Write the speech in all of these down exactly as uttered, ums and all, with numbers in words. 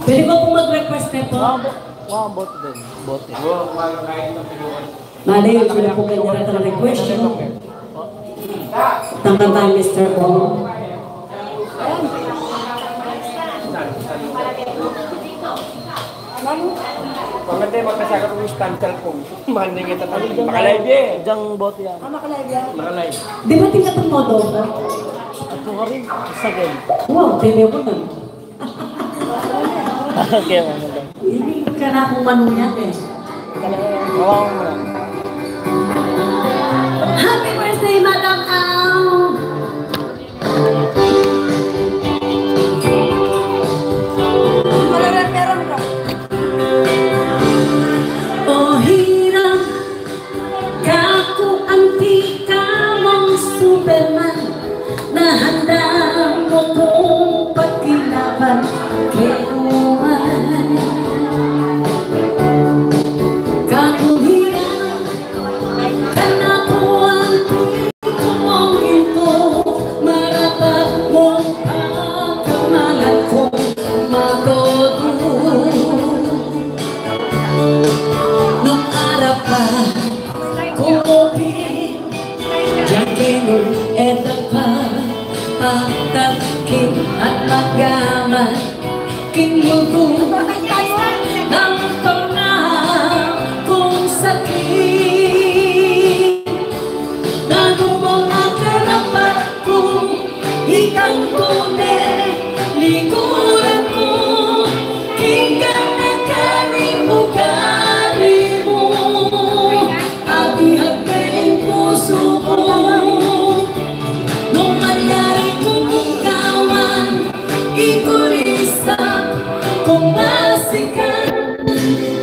Pwede po po mag-request na po? Wow, bo-, wow, bote din. Bote. Malay ko na po kanya request, no? Tanggal tayo, Mister Bong. Pangante, makasaka ko yung stand cellphone. Manding kita tadi. Makalive ya. Jang bot yan. Ah, makalive ya? Makalive. Di ba tingkat ang modo ko? Aku hari, sa game. Wow, tele ko na. Okay, maganda. Ini ka na kung manunya eh. Hawakan mo na. Happy birthday, Madam Au! O hirang, kaku anti ka mung Superman, na handa mu kung pakilaban kenu man. Kaku hirang, kanaku anti ku mung gintu, marapat mung pakamalan kung matutu. Nung arapan ku mu pi, yang kenu e da pa, patakin at magaman king lugud, nang tona kung sakit. Nanu mang akarapat ku, ikang tune likuran mu, king gana karing ugali mu, abihag na ing pusu ku. Nung malyari kung gawan, ikurista kung masikan,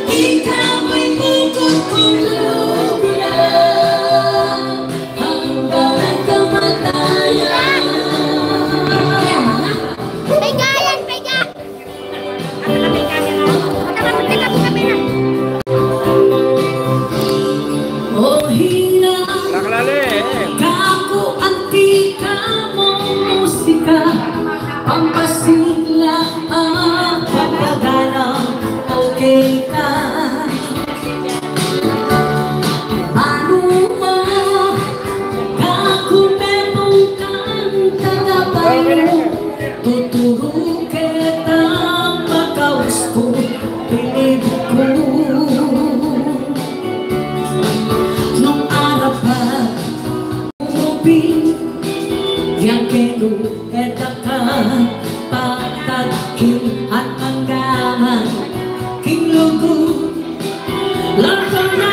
ika mu'y bukut kung lugud, hanggang kamatayan. Pega yan, pega! O hirang, kaku anti ka mung musika, pampasigla at pampagana, okay ka. Nanu man, kaku metung kang tagabalu, tuturu keta makaus ku pinibuku. Nung arapan ku mu pi, yang kenu e da ka, patakin at magaman king lugud, lantang na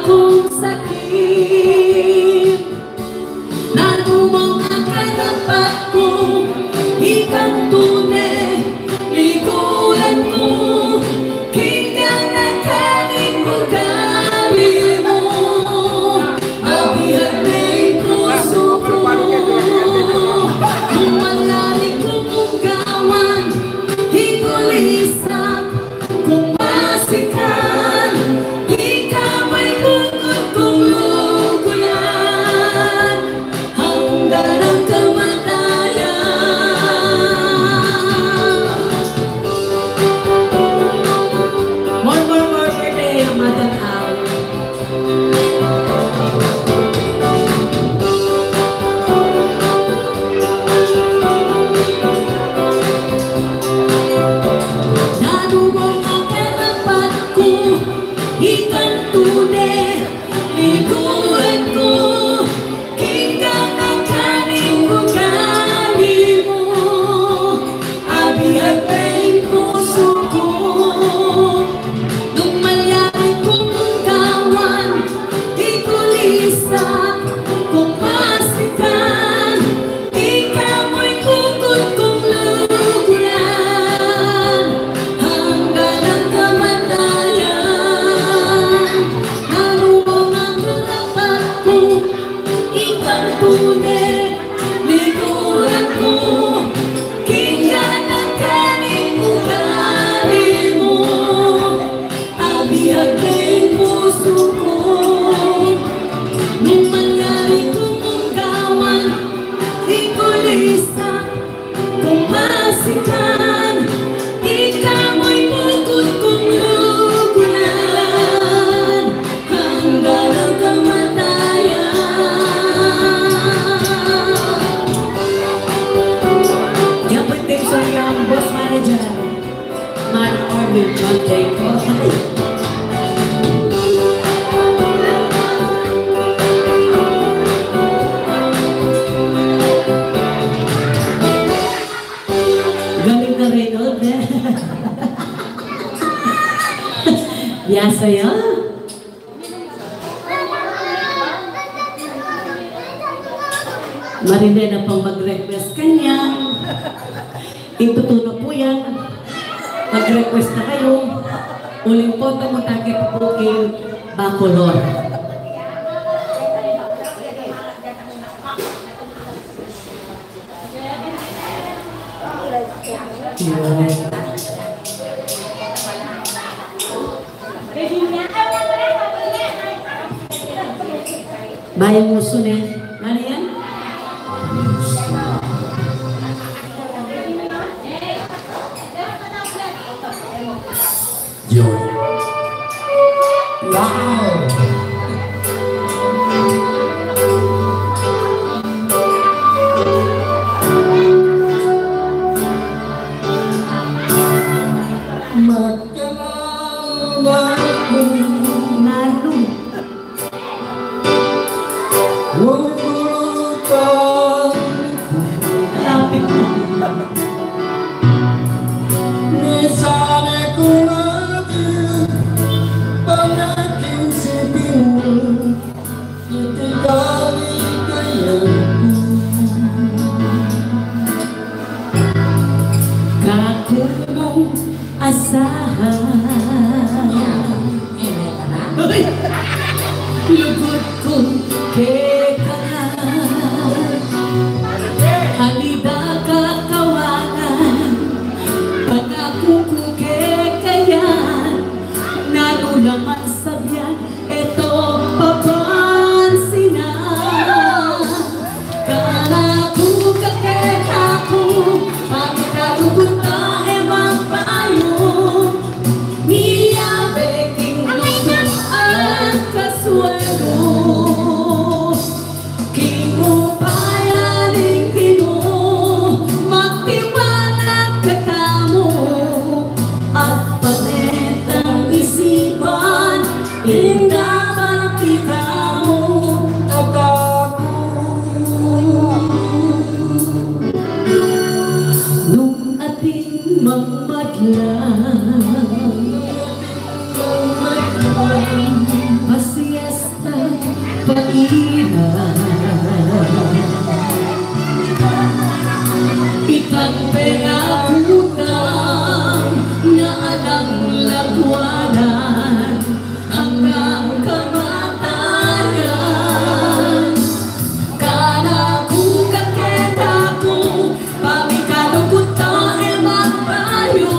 kung sakit. Nanu mang akarapat ku, ikang tune likuran mu, king gana karing ugali mu, abihag na ing pusu ku. Nung malyari kung gawan, iku Sikan, ika mu'y bukut kung luguran, hanggang ang kamatayan. Yang penting sayang, boss manager. Mana Arvin John Jacob. Galing na Reynold, eh. Biasa ya. Marinde na pang mag-request kanya. Itutu na pu yan. Mag-request na kayu. Uling punta mu, take pu king Bacolor. Bayung musu ne. Mana yan? Yo. Wow. Magkalang baku. Nanu? Lapit na. Misan e ku na di panakin si Pinu, iti kaligayan ku. Kaku mung asahan. Uy! Lugud ku keka, alida kakawanan, pangaku ku keka yan, nanu la man sabian, e to papansinan. Kanaku, kakekaku, pamikaluku ta e magbayu. Miyabe king lugud at kasuelu. King upaya ning Ginu, magtiwala katamu, at panetang isipan, ing dapat itamu, at aku. Nung atin mang madlang, pasiesta pa ina. Itang pengakutan na alang lagwanan hanggang kamatayan. Kanaku, kakekaku, pamikaluku ta e magbayu.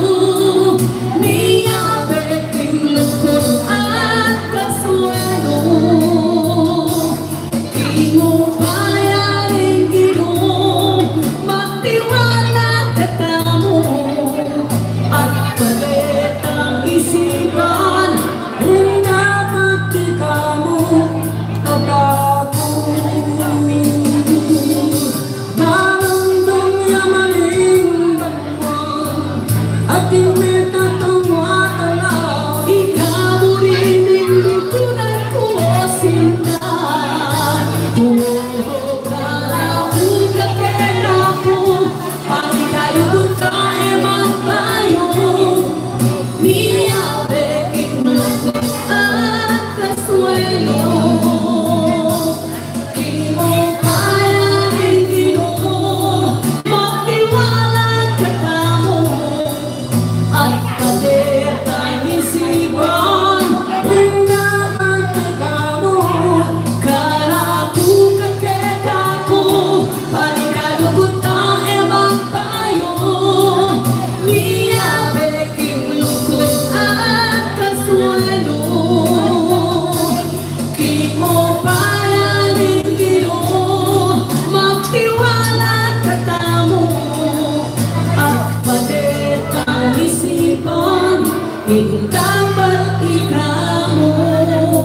Dapat ikamu at aku.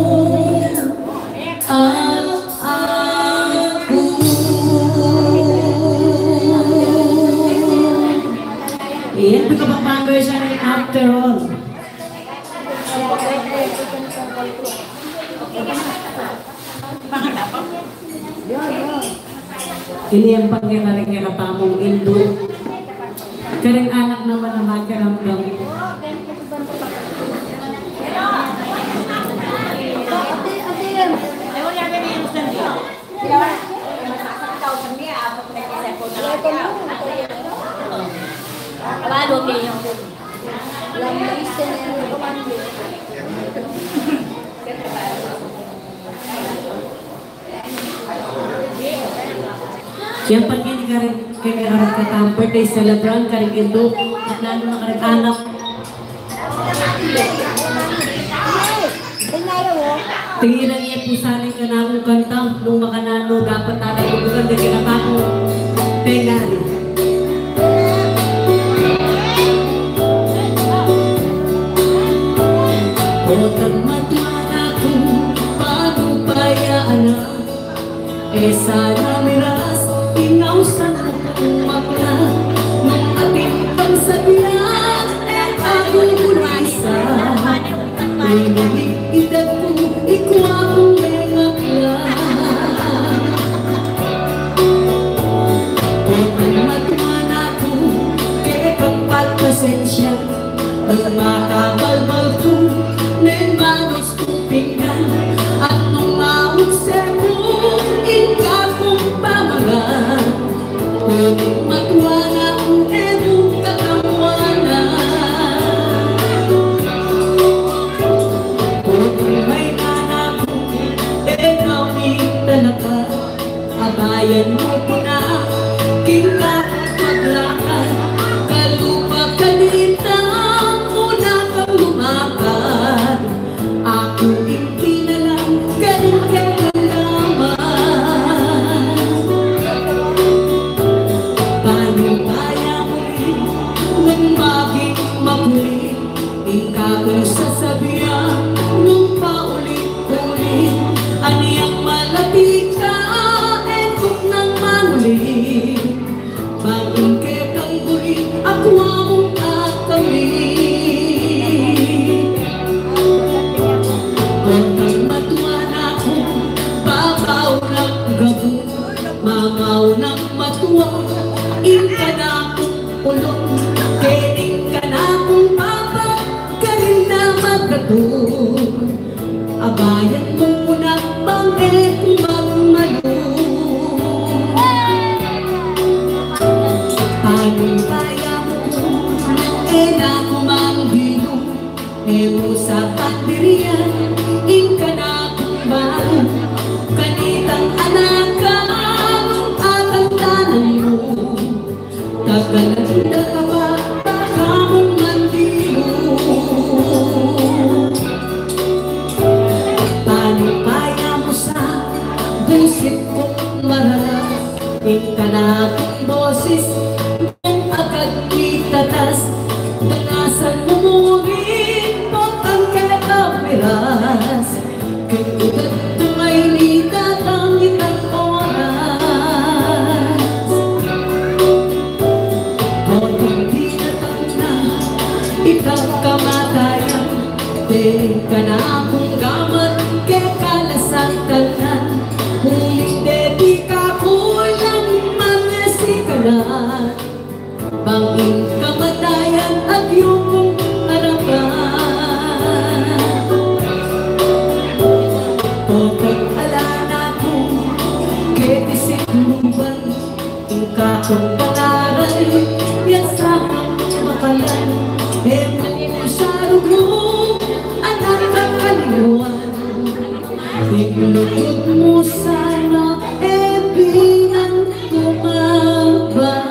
Ayan, ito ka pang version ni After All. Ini yang pake kareng kekatamung indu. Kareng anak naman a makiramdam. Kaya pag ini kareng, kaya kareng kekatamung birthday celebrant, kareng indu, at lalu na kareng anak. Tinginan ye pu sana ing kanakung kanta, nung makananu dapat talaga bukan de kekatamung pengari. Potang matua na ku, panupaya na. E sana miras, ing ausan mu pung makna. Nung atin pang sabian, e aku gulisa. Nung ita ku, ikua kung mengakla. Potang matua na ku, kekang patpasensya. Nung makabalbal ku, neng manus pinggan, at nung maunse ku ing kakung pamaran, potang matua na ku e mu kakamuanan. Potang maina na ku e kau ni talapa, abayan mu pu na king kakung paglakad, kalupa kanita mu na kang lumakad. Aku ing kinalang galing kekang laman. Panupaya mu rin nung maging makulit ing kakung sasabian nung paulit-ulit. Anyang malapit ka, e ku nang mangulit. Bang ing kekang buri, akua mung akamit. Potang matua na ku, babau nang gabu, mamau nang matua ing kanakung ulung, keni ing kanakung papa, karin na magatu. Abayan mu pu na bang e ku magmalu. Panupaya mu pu na e na ku mangdilu. E mu sa pandirian ing kanakung balu, kanitang anak ka, atantanan mu. Tagananda ka pa, baka mung mandilu. Panupaya mu sa busit kung maralas, ing kanakung bosis nung agad mitatas, danasan mu mu rin potang kekang miras. Keng ugat kung ay nitatangit ang oras. Potang dinatang na itang kamatayan, deng kanakung gamat kekalasan tanan. Uling de di kakulang manesikanan. Bang ing kamatayan agyung arapan. Potang ala na ku keti sikluban, ing kakung pangaral ya sa makalan. E mu sarugnu anak a kaliwan. Ing lugud mu sana e binan kumaban.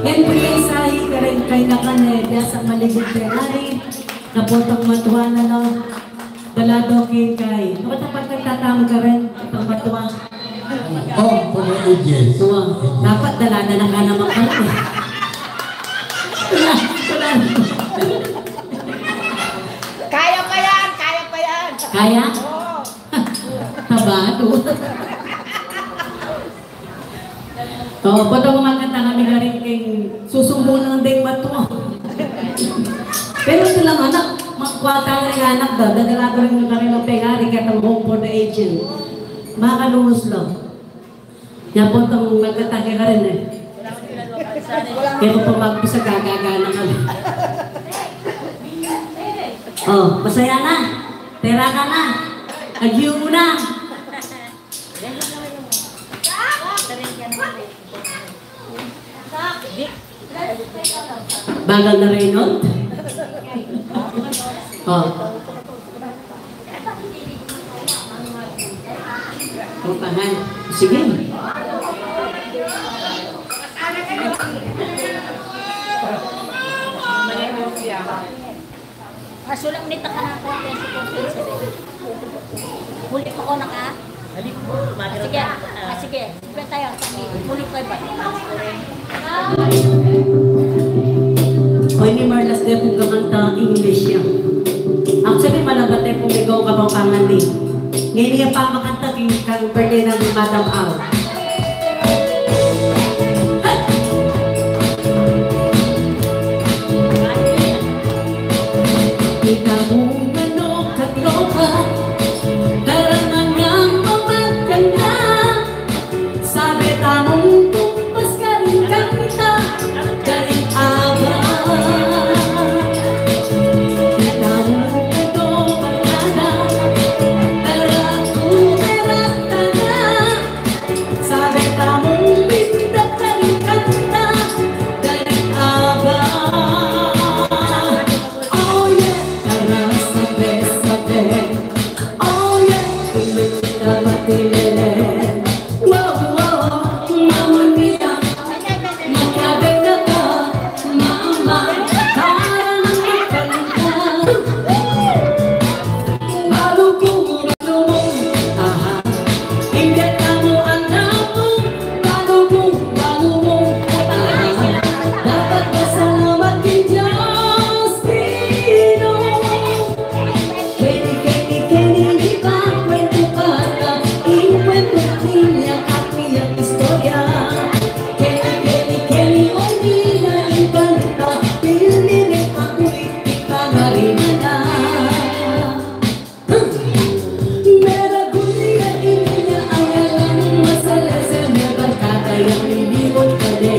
Ngan pu ing sabi kareng kainakan, e, biasang maligud pengari, na potang matua na, no? Dala do king kai. Ano ka tapat kang tatamu kareng potang matua? O, pung audience. Tua. Dapat dala na na ka naman kareng, e. Kaya pa yan, kaya pa yan. Kaya? Oo. Tabado. O, potang magkanta kami karin king susumbu nang deng bato. Pero ito lang, anak, magkwata na yung anak da, dadala ko rin yung kanilang pengari, kaya tang Home for the Aged. Makalunus lang. Yan po itong magkatake ka rin eh. Kaya ko pa magpisa gagaga na kami. O, masaya na. Pera ka na. Agyu mo na. Bagal na, Reynold? O. Upahan. Sige. Masulang nito ka na po. Muli pa ko na ka? Sige. Ah, sige. Sige tayo. Muli pa ba? O, ini Marlas de pung kakanta English yan. Actually, malabat de pung ikaw Kapampangan ni. Ngayon niya pa makanta king kang birthday ng Madam Al. Ika mung manok at loba, tara na ngang mamagkanda. Sabe tamung tumpas karing kanta, karing aba. Ika mung manok at loba, tara kumerakta na. Sabe tamung pinta karing kanta, karing aba. Oh yeah, tara sabe-sabe. Oh yeah, tumit ka matilele. Wow, wow, Mamma Mia. Makabenta ka, mama. Tara na magkanta. Balu ku, balu mu, aha. Imbita mu anak mu, balu ku, balu mu, aha. Dapat pasalamat king Dios, Ginu. Keni, keni, keni, di ba kwentu bata, ing kwentu ning aking istorya. Keni, keni, keni, o mina, ing kanta, pinili aku, ipangariman na. Mera gundi ya inya, ayalang masalese, me barkada yang ini mo kade.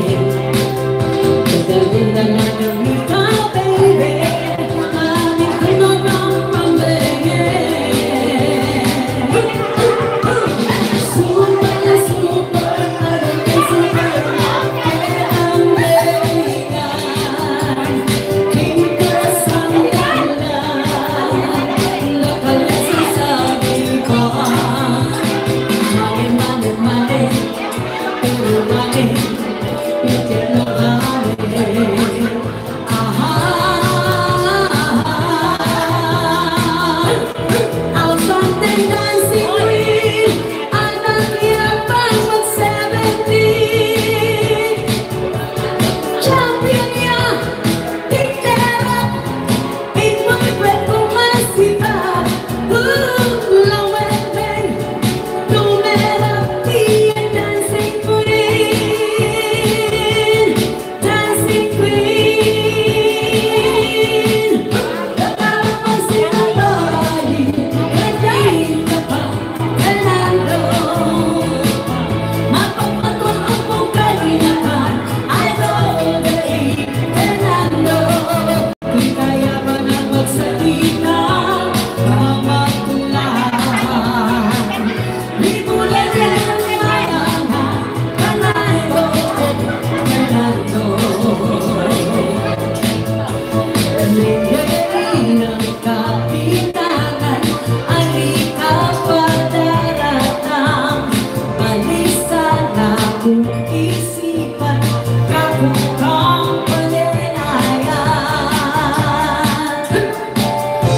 Aha. Outstanding dancing queen, anak ya pang mag seventeen. Champion ya, tindera, ing mung kwerpu masipat, uh, lawet, tumera, tia dancing queen. Dancing queen. Kapitanan, ali ka pa daratang, balisa na kung isipan, kakukang palilayan.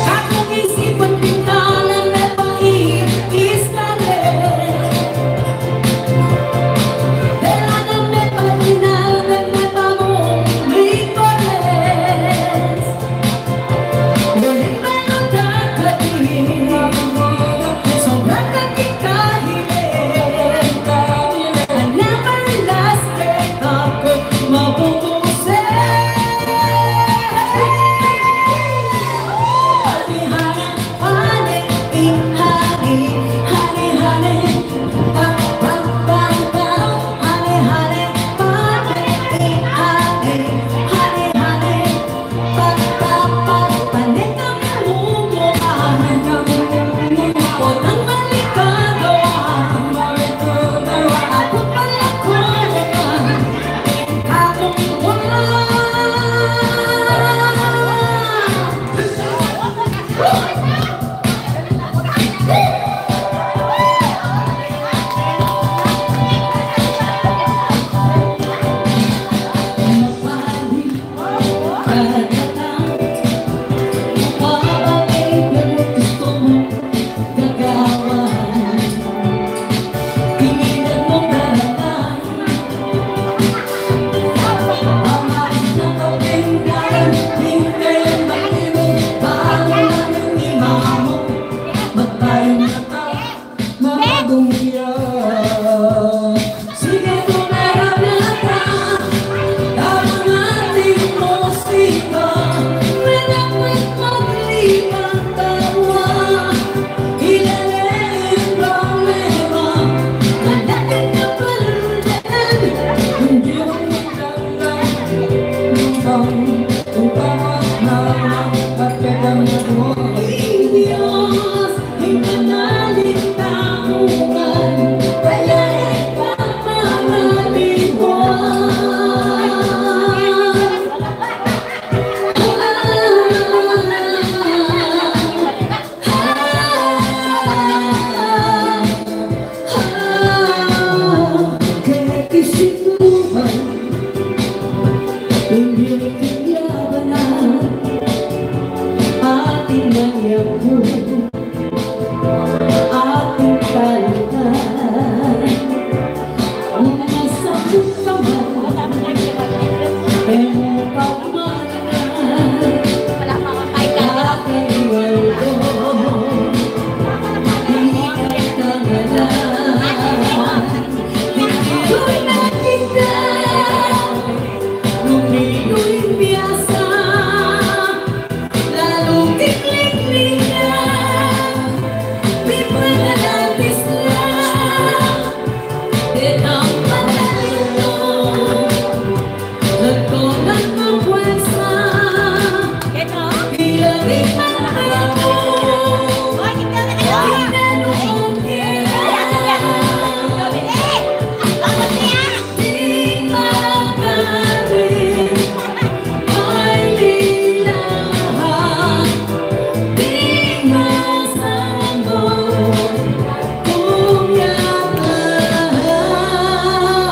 Kakung isipan pintalan me pa i iskale. Dela na me pa inal me pa mung mikole.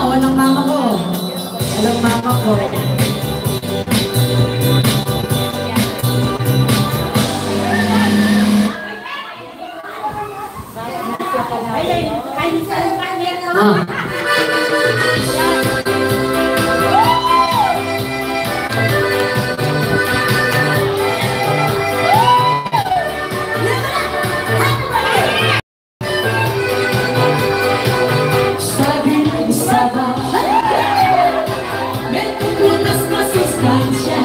Walang mama ko. Walang mama ko. Ah. Saging saba. Metung butas masustansya.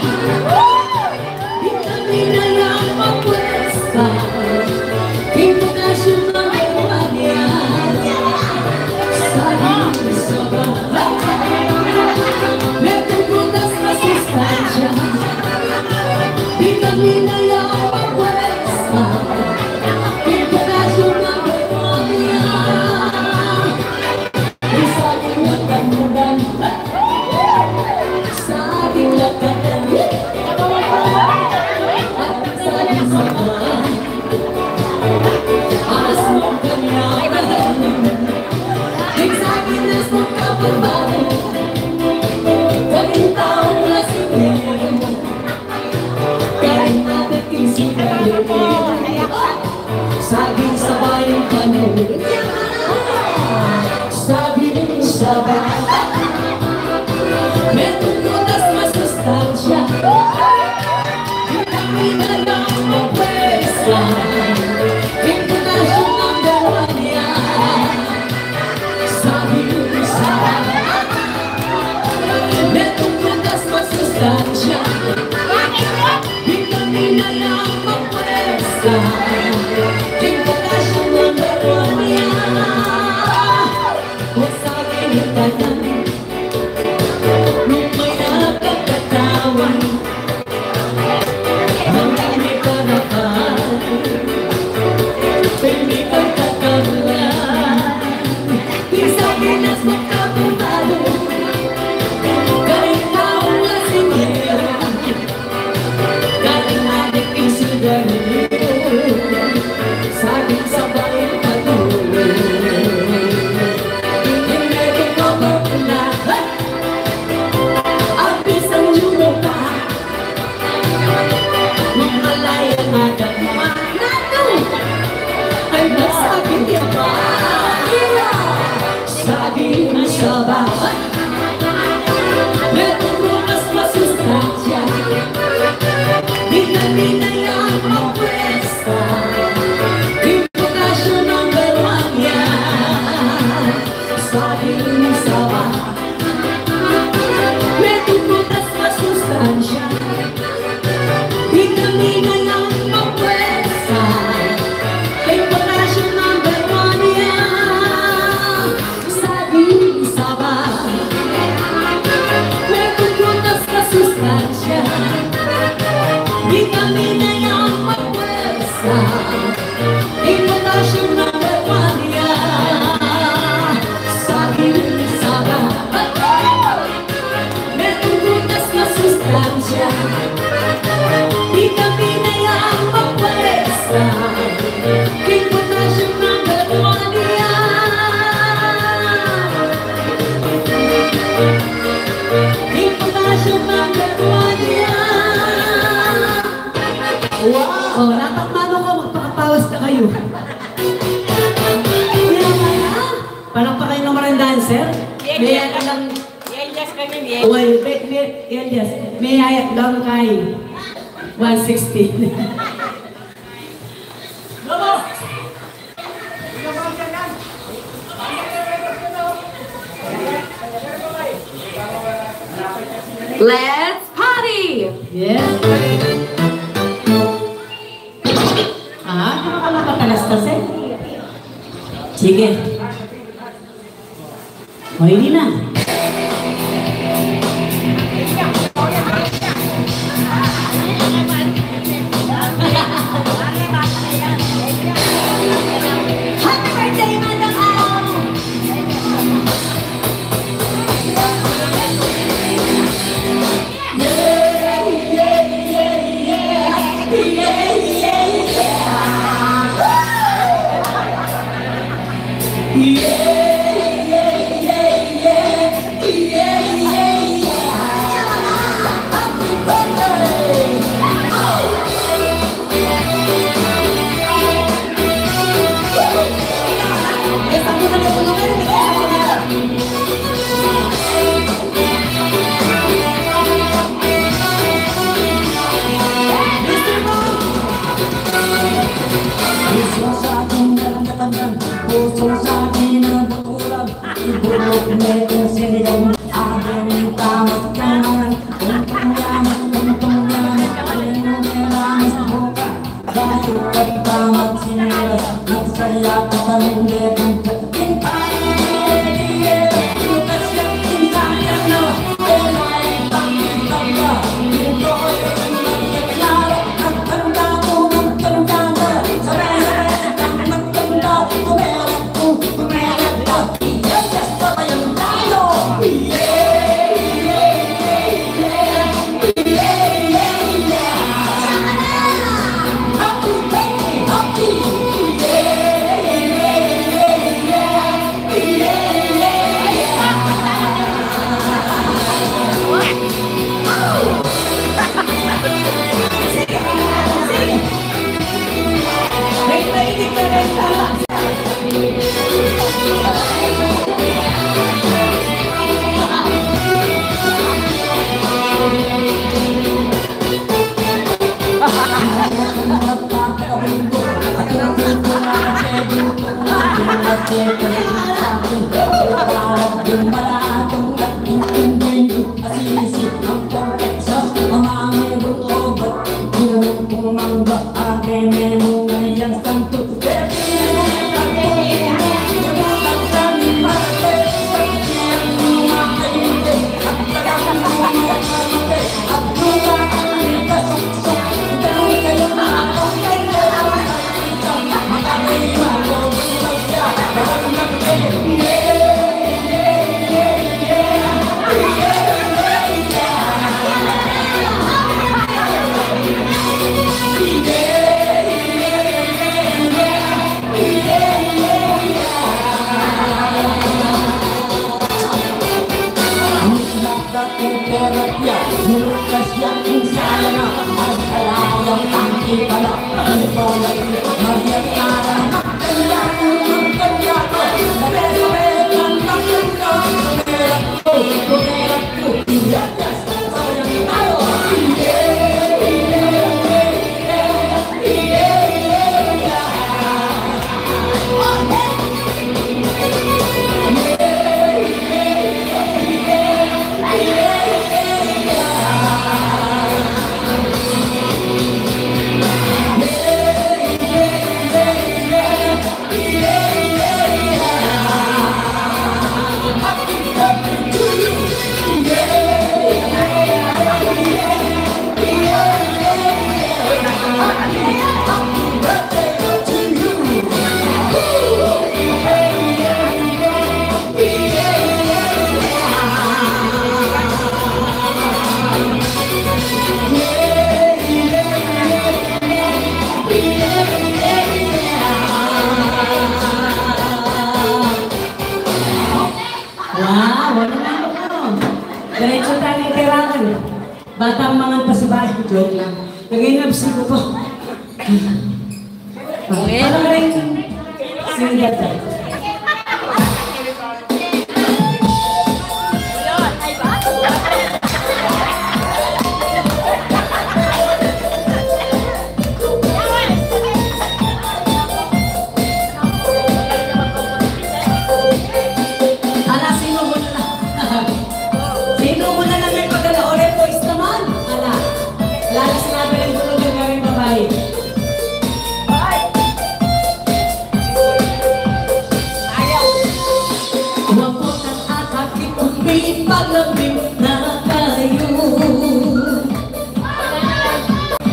Vitamina yang mapuesta. King potassium number one yan. Saging saba. Metung butas masustansya. Vitamina yang mapuesta. King potassium number one yan. Saging saba yang panu. Saging saba. Metung butas masustansya. Vitamina yang mapuesta. King potassium number one yan. Saging saba. Metung butas masustansya. Vitamina yang mapuesta. King potassium number one yan. O saging tanan. Lumaya na kakatawan. Ang pisang yulo pa. Malaya nga dama. Nanu? Ay, masabi niya pa. Saging saba. Metung butas masustansya. Vitamina yang mapuesta. King potassium number one yan. Saging saba. Metung butas masustansya. Vitamina yang mapuesta. King potassium number one yan. Saging saba. Metung butas masustansya. Vitamina yang mapuesta. King potassium number one yan. Saging saba. Metung butas masustansya. Vitamina yang mapuesta. King potassium number one yan. King potassium number one yan. Wow! O, natakman ko, magpakapawas na kayu. Palakpakan yu naman ang dancer. May I ask lang, Elias kami, Elias. Well, may, may, Elias, may I ask lang kay one sixteen. Let's party! Yes. Ah, ano ka makapalastas eh? Sige. O, ini na. Happy birthday, Manang Al! Wow, wala na ako. Diretso tayo kay Raul. Batang mangan pa sa bahay. Joke lang. Lagay na, bisi ko po. Parang rin, single ka. Ala, sino muna na? Sino muna na may pagkalaorin? Boys naman. Ala. Lalo sinabi ng guru ng gawing babae. Ipaglabi na kayu.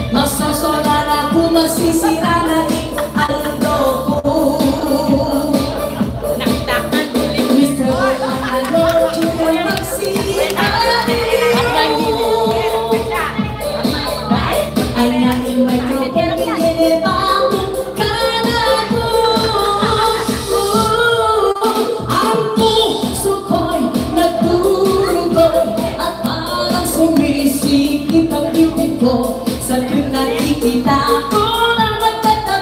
Masosola na ku, masisira na ing aldo ku. Mister Boy, ano, di ka magsira. Ay, ay, ay, ing microphone, inilibang ku kanaku. Ang puso ko'y nagdurugoy at parang sumisikip ang ngipin ko sa tuwing nakikita ko na nagtatawa.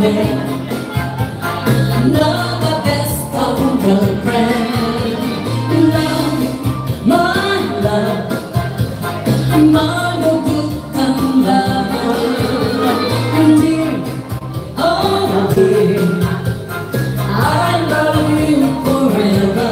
Not the best of girlfriend. Love, my love, my good and love. Dear, oh dear, I love you forever.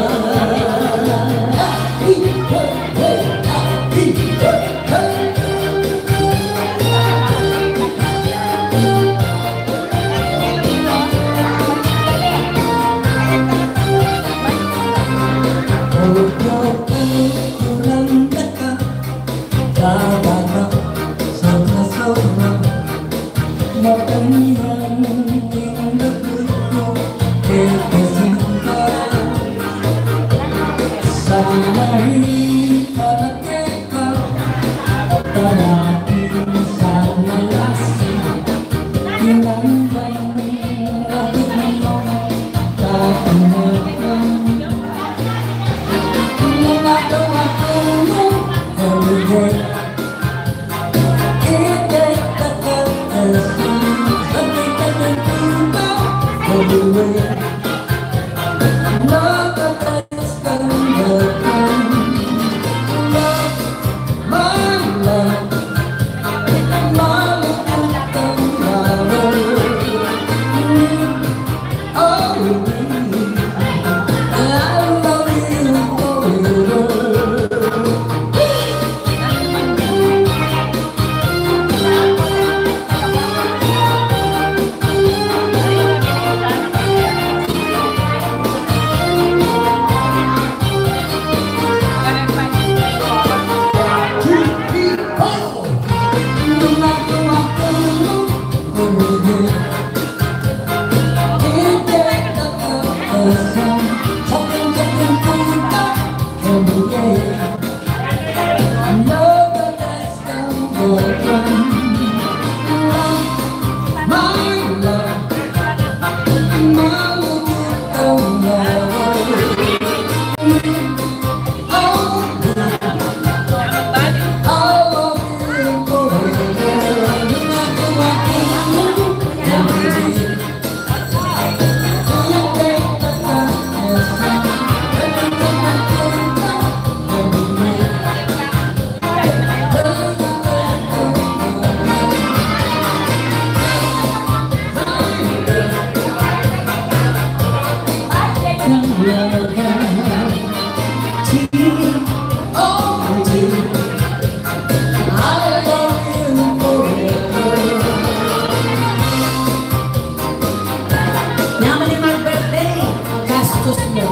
Nyaman ing mag-birthday, gastus mu.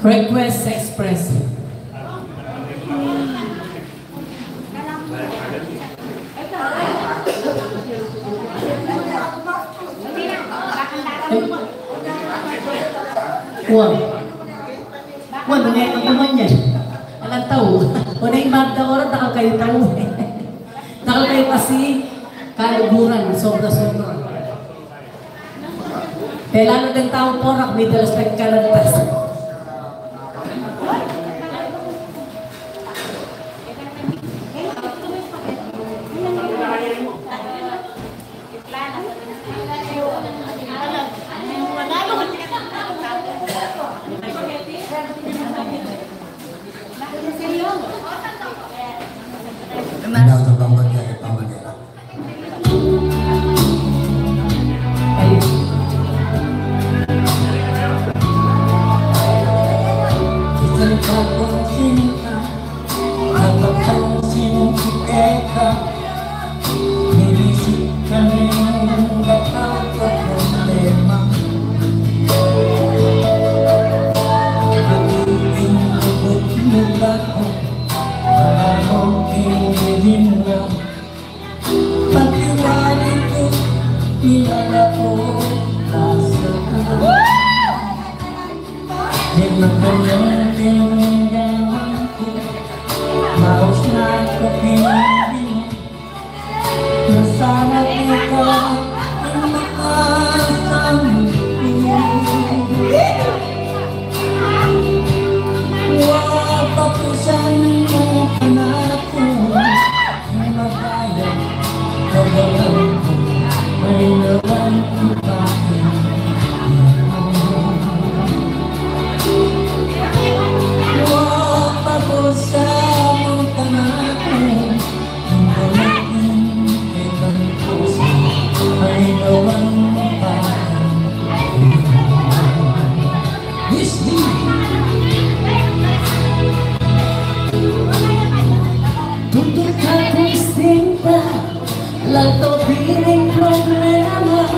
Request express. Wah. Wah, nung e ka kuman yan. Alang tau. O na ing magda oras, dakal kayu tau. Dakal kayu kasi kaluguran, sobra-sobra. E, lalu deng tau porak, midalas peng kalantas. Nasa pamagay, pamagay. Tutu ka kung sinta, lalu to bining problema.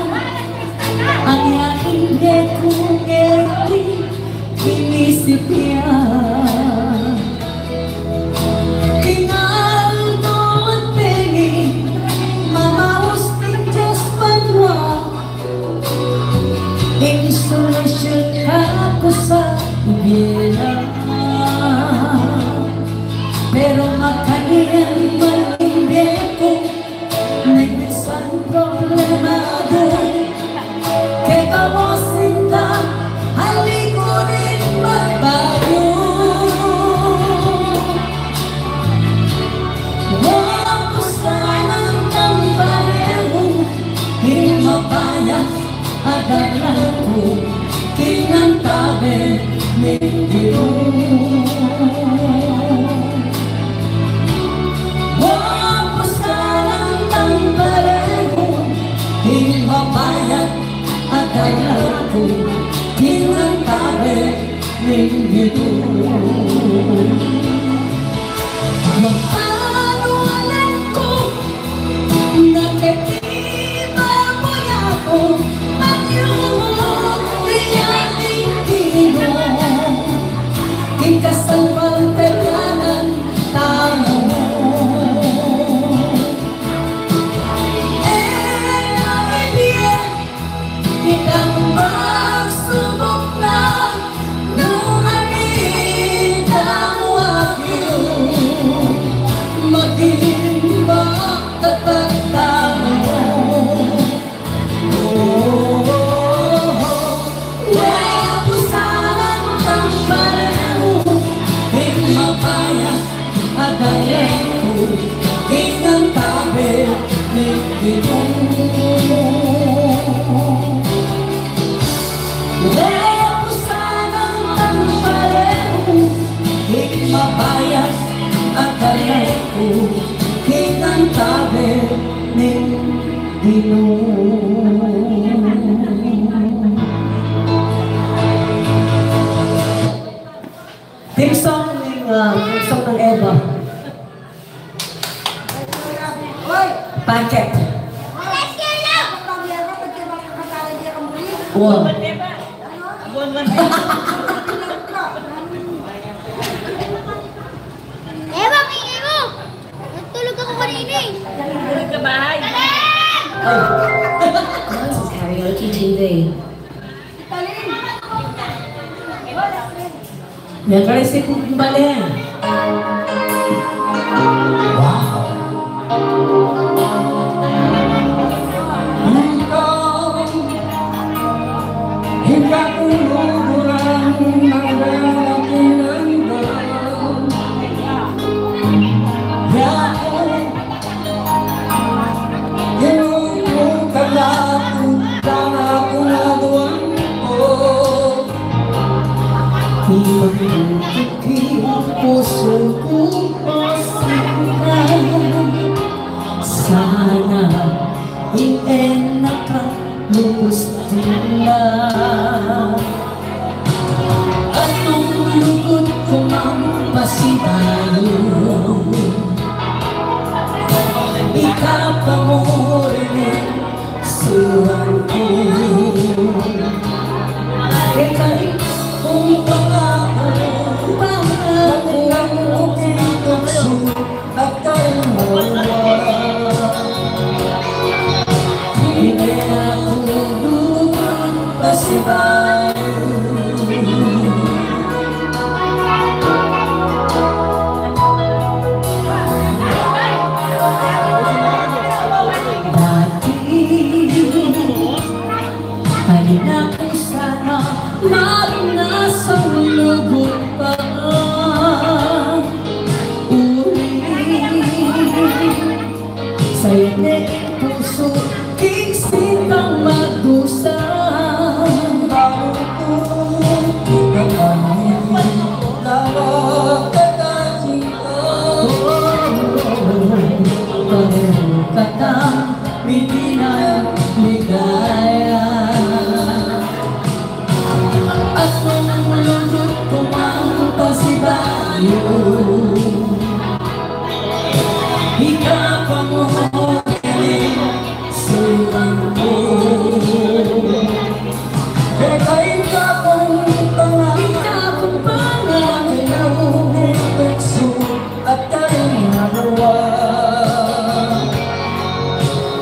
Ang yaing ye kung ngeti, inisip ya. Kinaldo at peni, mamaus ning Diyos banua. Ing solusyun ka ku sa bie na. Pero makanyan man ing bie ku, neng minsan problemadu. Keka mo sinta, ali ku rin magbayu. Wa ku sanang kamparehu, ing mabayat a dalan ku, king antabe ning Ginu. Wa ku sanang kamparehu, ing mabayat a dalan ku, king antabe ning Ginu. Mapanu alang ku, na keti babayaku, magyu mu ing ating Ginu, ing kasalpantayanan tamu. E na ibie itang magsubuk na, nung atin tamu agyu, maging makatagtamu. Wa ku sanang kamparehu, ing mabayat a dalan ku, king antabe ning Ginu. Wa ku sanang kamparehu, ing mabayat a dalan ku, king antabe ning Ginu. Theme song ning, ah, theme song ng Eva. Paket. Wow. Eva, ingay mu! Natulog aku kanina e. Tulog ka bahay. This is Karaoke T V. Nagkarisip ng bale. Wow. Ikaw, ikaw, tuluran ng bela kinanda. Yaku, sana ing e na ka lubus tinda. At nung lugud ku mang pasibayu, ika pa mu rin ing suan ku. Kekari kung pangaku, pangaku, pangaku, Sana magnasang lugud pa uli. Sa ing pusu king sintang magdusa. Parehu katang mitinan, mitinan. Ika pa mu, sulang mu. Ika, ika pung pangan, ika pung pangan, ika pung pangan, at karing aruan.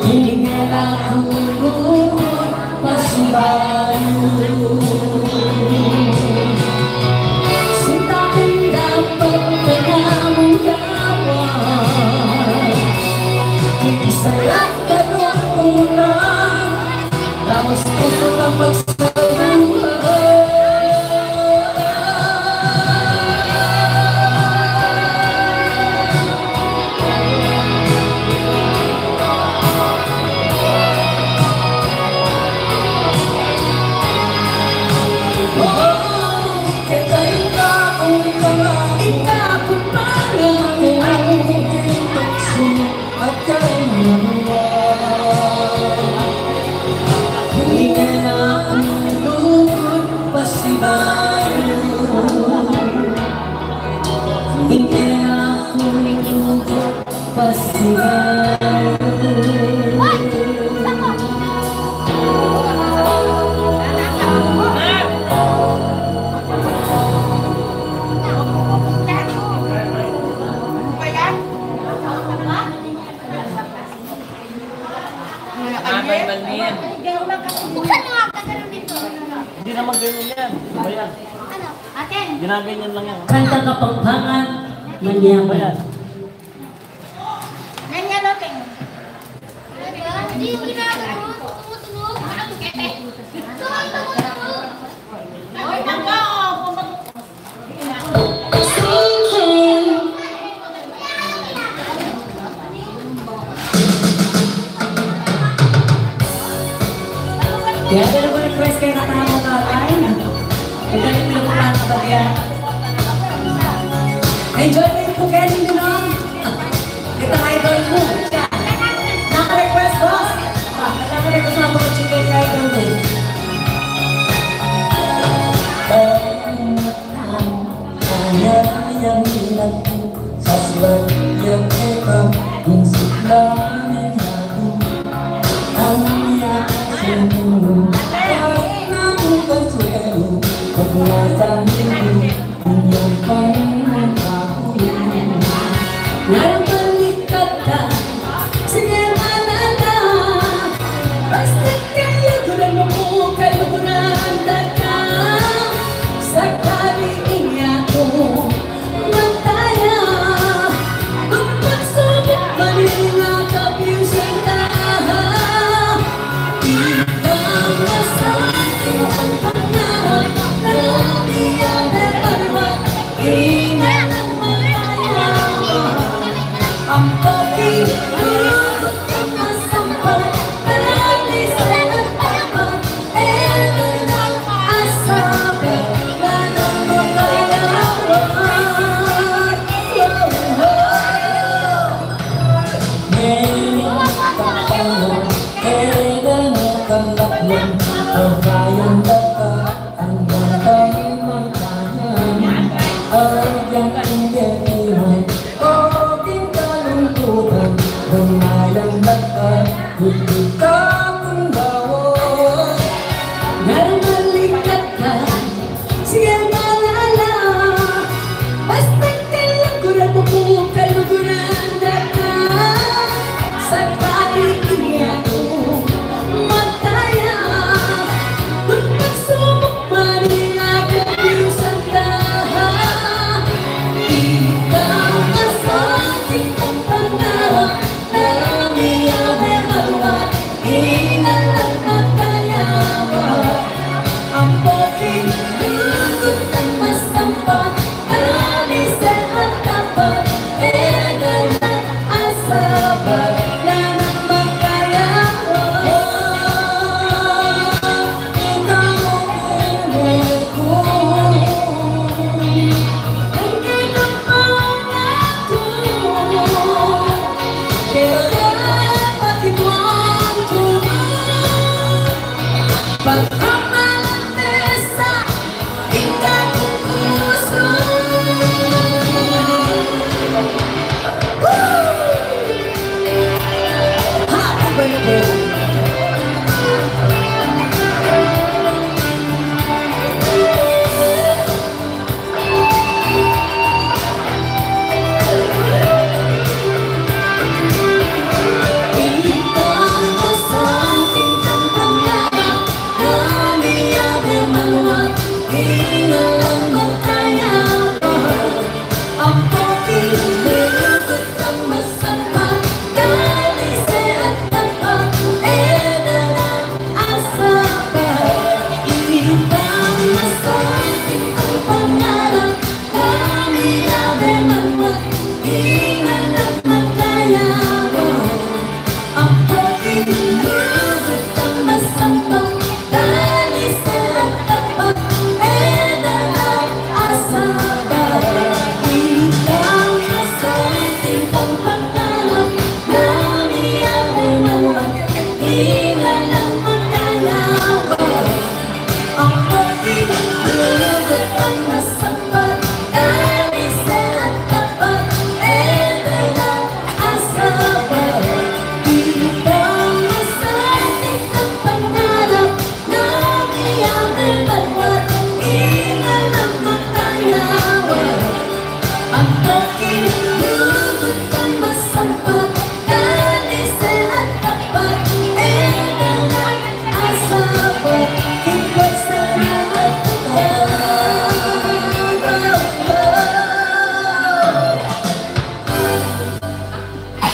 Ing e na ku lugud pasibayu. Sinta kung dapat ka na mung gawan. Kung sarat ka nung una, tapos puso na magsasabi. Abay, Malin. Hindi naman ganyan yan. Ayan. Ginaganyan lang yan. Kanta Kapampangan, Manyaman. Ayan. Kaya dala ko request kaya katamu ka, ay. Kaya dala ko request kaya. Enjoy mo yung puken, hindi na. Kita idol mo. Naka-request, boss. Ah, naka-request na ako ng chicken kay idol mo. Narang balikat ka, sige, manata. Basta kaluguran mu ku, kaluguran da ka. Sakali inya ku mataya, magpagsubuk man ing kapiusan da. Ika masakit ang pangarap na lumiyan at palwa. Narang balikat ka, sige, manata. Basta kaluguran mu ku, kaluguran da ka. Sakali inya ku mataya, magpagsubuk man ing kapiusan da. Ika masakit ang pangarap na lumiyan at palwa. Ika lang mataya, ampo king lugut at masampat.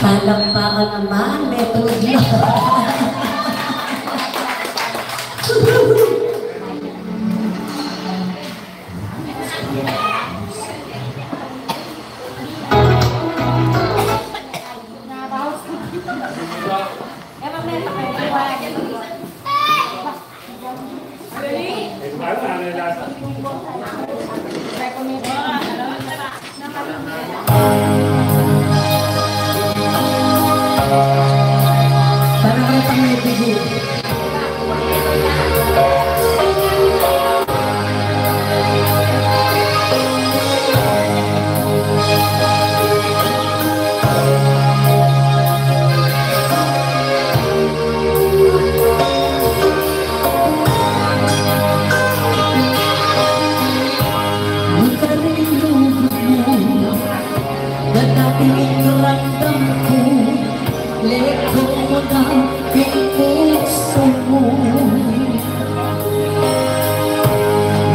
Palakpakan naman, may tulog na. Para kay pangibig. Dadating ing ramdam ku, leko mo na ing pusu mu.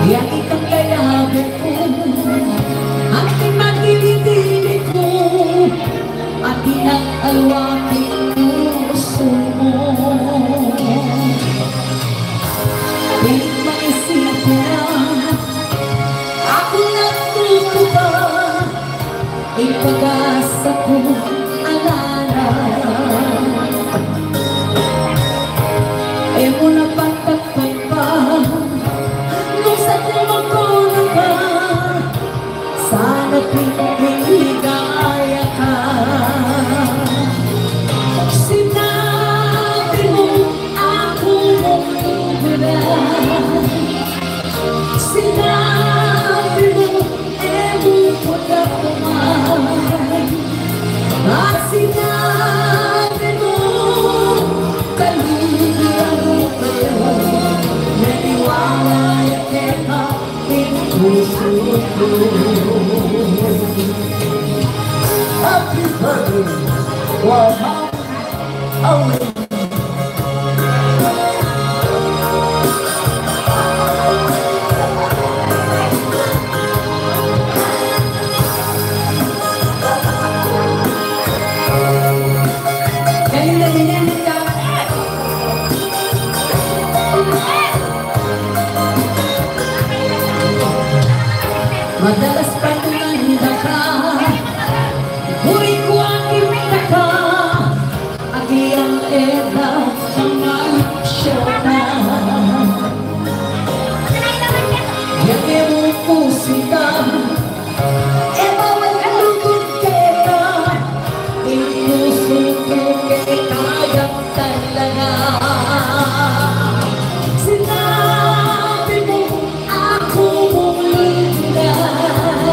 Yang ikang kayabe ku, anting magdidibig ku, atin ang alwat ing pusu mu. Pilit mangisipan, aku nagtutupa. Ing pag-asa ku ala na. E mu na pagtakpan pa nung sa ku magkuna ka. Sana pin ing ligaya ka. Sinabi mu aku mung luguran. Sinabi mu e mu ku tapaman. At sinabi mu, kaluguran mu ku. Naniwala ya keka ing pusu ku. Happy birthday. Wow. Madalas pa ku nandaka, buri ku atin taka. Agyang e da kaman sya na. Yang e mu pusu ka, e bawal lugud keka. Ing pusu ku keka yang talaga. Sinabi mu aku mung luguran.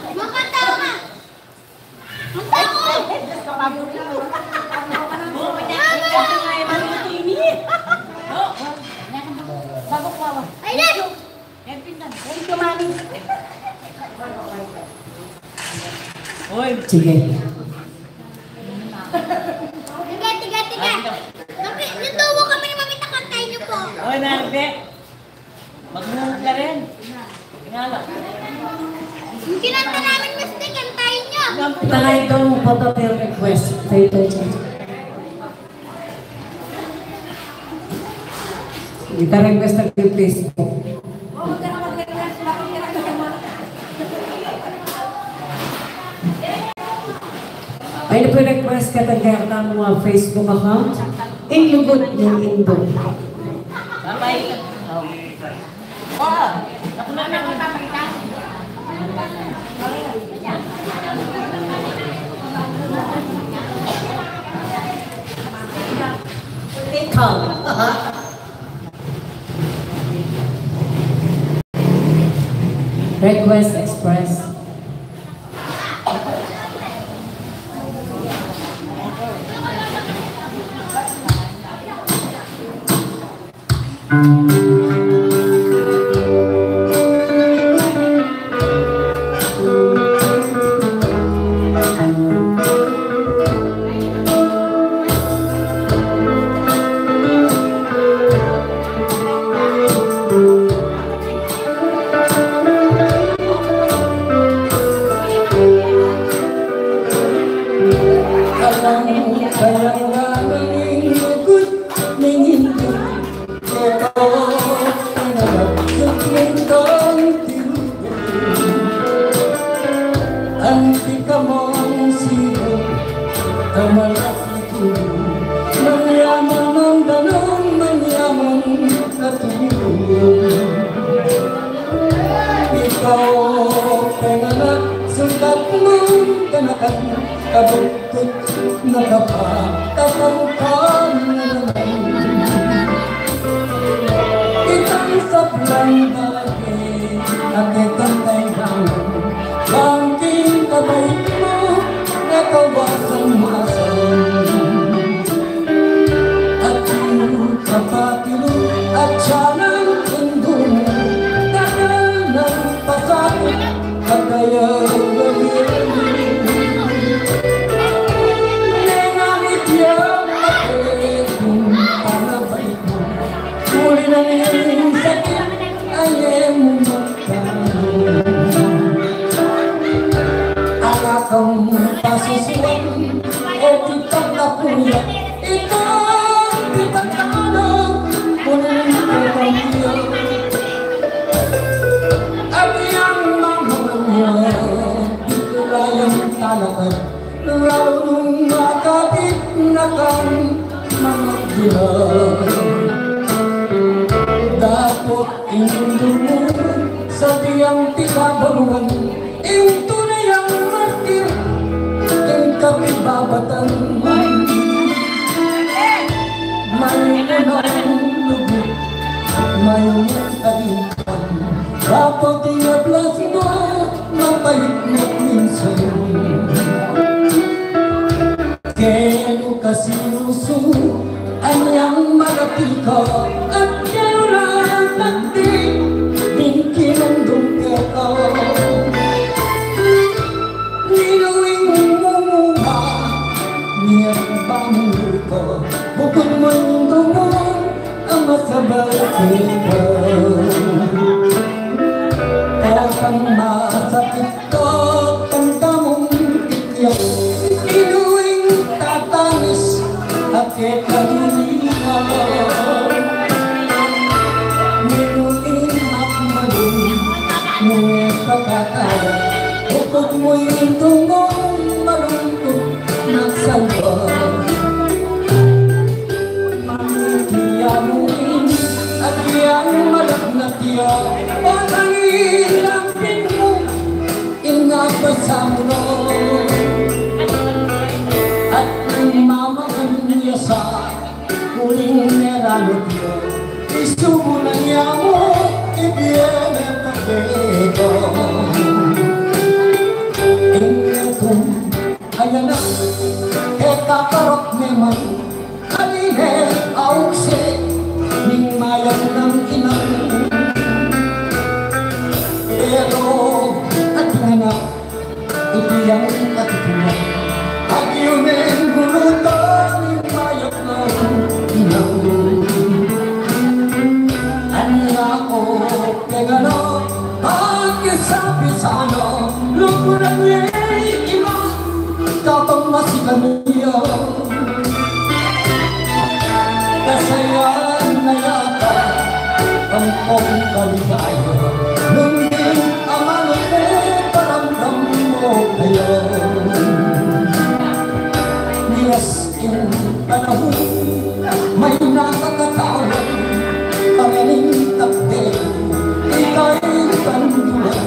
Makatawa ka. Ang tao! Ay, na! Thank you, Mami. Sige. Tiga, tiga, tiga. Tapi, luto mo kami, Mami, takantahin niyo po. Oy, Narbe. Magmumog ka rin. Tingala. Yung kinanta namin, Mister, kantahin niyo. Tayo daw magpapapel request. Tayo, tayo, tayo. Guitar request ng Facebook. Ay, na po yung request ka taga ng mga Facebook account. Ing lugud ning Indu. Ikaw. Request express. Anti ka mang sibu, kamalas itu. Manyaman ang danum, manyaman na tuyu. Ikaw, penganak, sukat mong kanakan, kabukut na kapa, tatangkan na naman. Itang sablang bagay, nakitang kailangan, bangking kabait mo, nakawasang masang. At yung kapatid mo, at siya ng Indu mo, tagal ng pasakit, kagaya ng nanganit yan, bakit kung panabay ko, uli na rin sakit, ay, eh, mo magkano. Anak ang pasusuan, o kitang kapuya, ikaw kitang kaano, kunang kapuya. At yang mamamaya, dito layang talaga, lalo nung makapit na kang mga dilag. Dapot Indu mu, sa tiang tiga baruan, ing tunay a martir, ing kapibabatan. Mayunang lugud, mayunang kalipan, kapag inablas mo, mapait na minsan. Kenu ka sinusu, anyang malapit ka, at kenu na ang takdi, bingkinan dong keka. Ninuing mumuha, niya pamulika, bukod mo yung tungo, ang masabay keka. Kaya kang masakit Kakamtamung itya, inuing tatanis, ake kadunia. Minuin akmalung, nune pakataya, ukut mu intungun malungkut, nagsalba. Manitiya mu in, agyang madagnat ya, o tangi lampin mu, Inapasam no at mamakan ya sa uling meranut yo. Isubu na niya mu, ibie me pakeko. Ayan na, e kakarok me man, kanine auksi ning mayap nang inang. Pero ating anak, iti yang katutunan, agyu neng gulutan ning mayap nang inang. Anya o keng anak, pakisabi sana, lugud na ning ima, kabang masikan ya. Kasayan na yata ampong kaligaya, nung ding amanung paramdam mo kaya. Miras ing panahun, may nakakatawan, panganing takde, ika'y tanduan.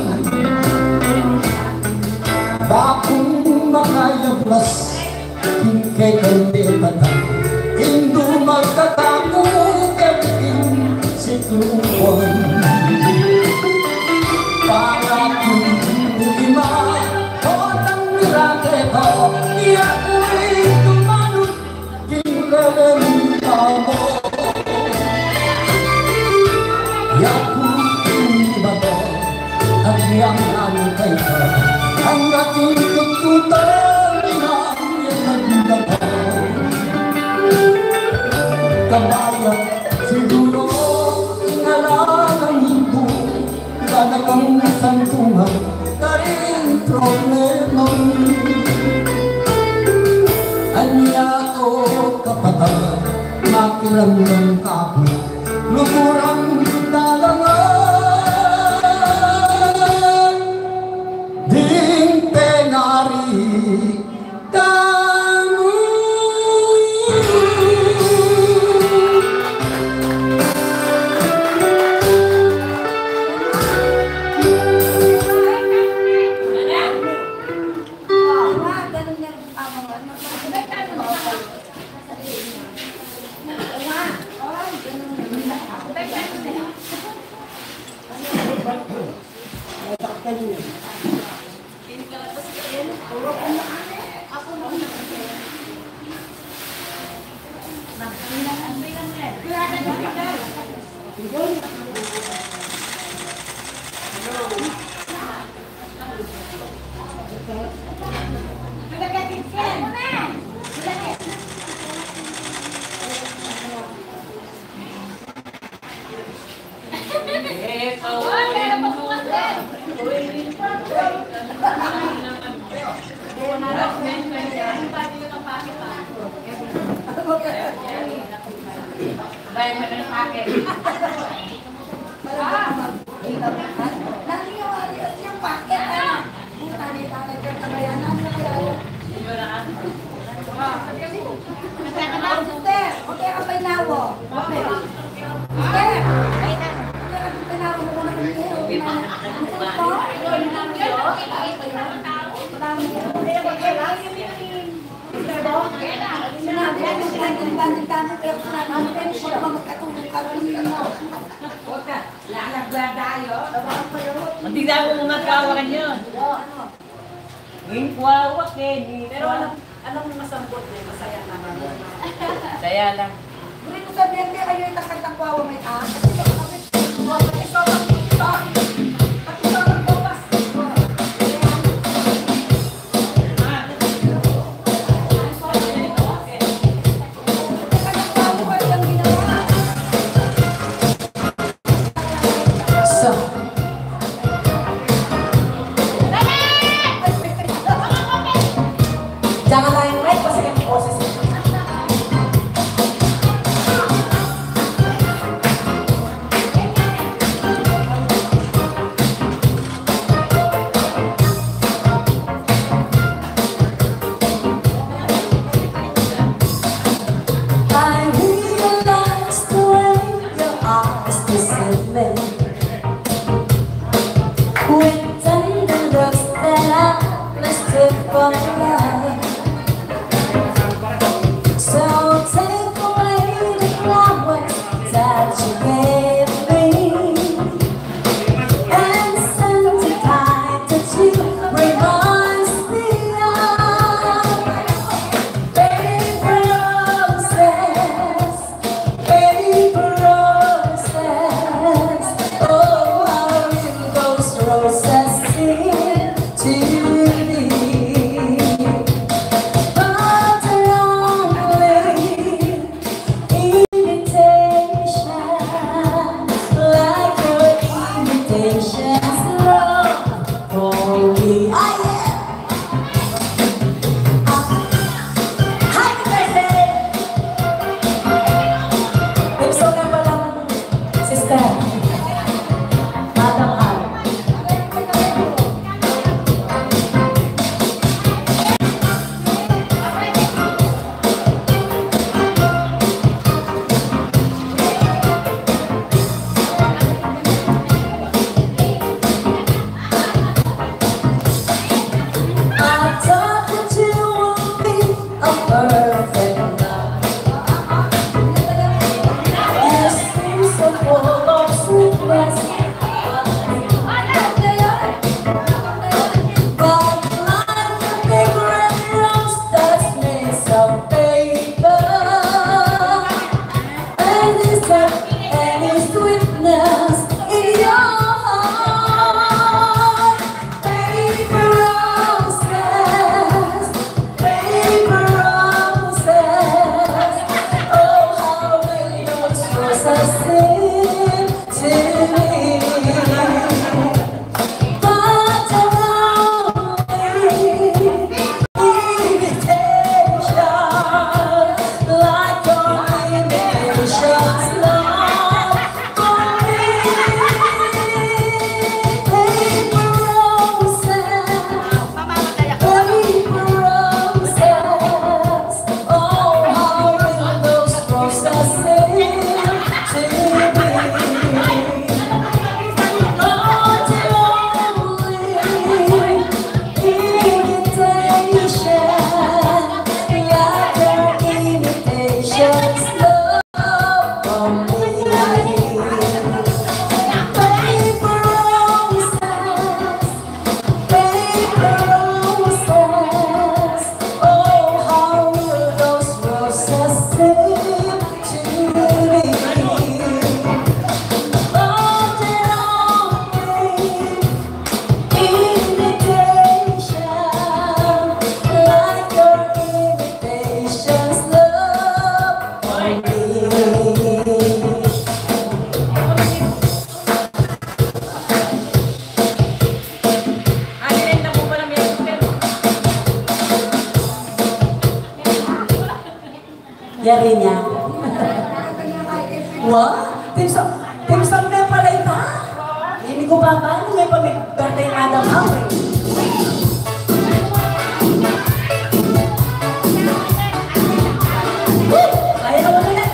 Bakung makayablas, king kekang pepatang, indu magkataku, kekang sikluan. Pangaku ima, kotang mirate ko, iya ku'y tumanut, king leleng tamo. Yaku king iba to, at yang anu kay ka, ang aking tututan, inang yang nagdadao. Kabayat siguro, ing alagang hindu, talagang santungan, karing problema. Anya o kapatad, makiramdam ka pu, luguran kita dangan ding penari tamu. Hindi na ako mangagawa kanya. Ngin kuwawa keni. Pero anong, anong masambot niya? Masaya naman. Masaya lang. Ngunit kung sabihan kayo, kayo yung takantang kuwawa may taas. Sa. Jangan lain-lain, kasi kan boses. I realize the way your eyes deceive me. With tender looks that I mistook for love. So take away the flowers that you gave me, and send the kind that you reminds me of. Yari niya. Wa? Timsam, timsam me pala ita? Ini ku pa ba? Nung me pa me birthday Adam Hawing. Woo! Kaya ka ba na?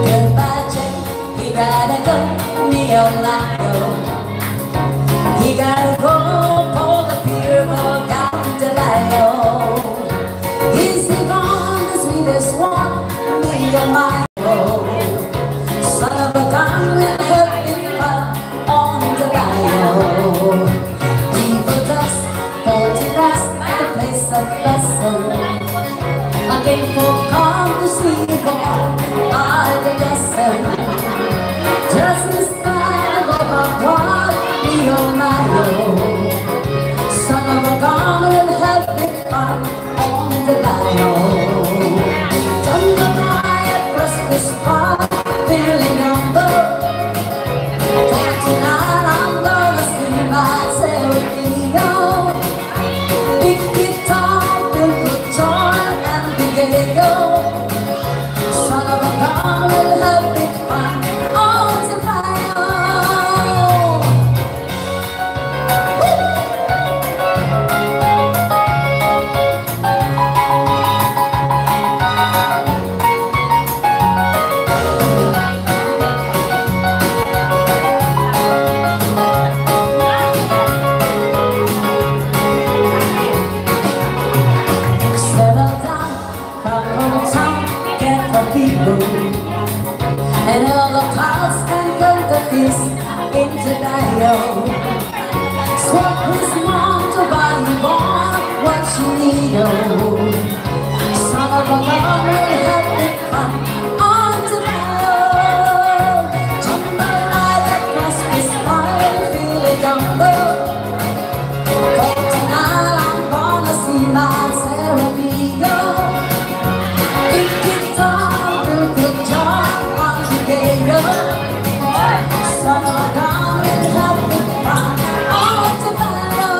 Goodbye, Jack. We gotta go, mi amigo. We gotta go for the pure gold down to Layo. Is he gone, the sweetest one, mi amigo? Son of a gun will help me fight on the Layo. Evil dust, forty dust, the place of blessing. A game for calm to sleep on, I the lesson. Just inspire the love of God, mi amigo. Son of a gun will help me fight on the Layo. Don't know why I press this part, feeling humble. For tonight I'm gonna see myself in you. Big guitar, filled with joy and big ego. Son of a gun will help me find out if I know. Clouds and contagious in the dial. Swap his mom to buy what she need, oh. Son of a gun will help me come on the dial. Jambalaya cross his heart, feel it down low. Go tonight, I'm gonna see my Sarah Beagle. Big guitar, we'll put John on the gaygo. Son of a gun will help me find all the battle.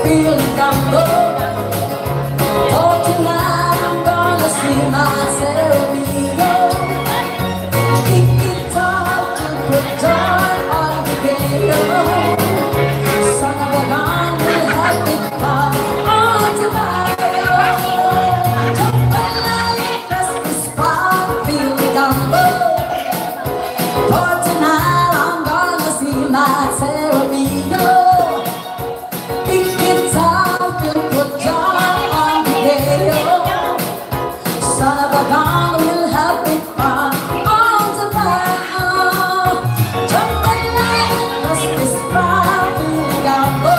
Feeling down low. For tonight I'm gonna see my Sarah Beagle. Big guitar to put joy on the gaygo. Son of a gun will help me find all the battle. Jump and light, press the spark, feel the gumbo. For tonight I'm gonna see my Sarah Beagle. Big guitar will put joy on the gaygo. Son of a gun will help me find all the battle. Jump and light, press the spark, feel the gumbo.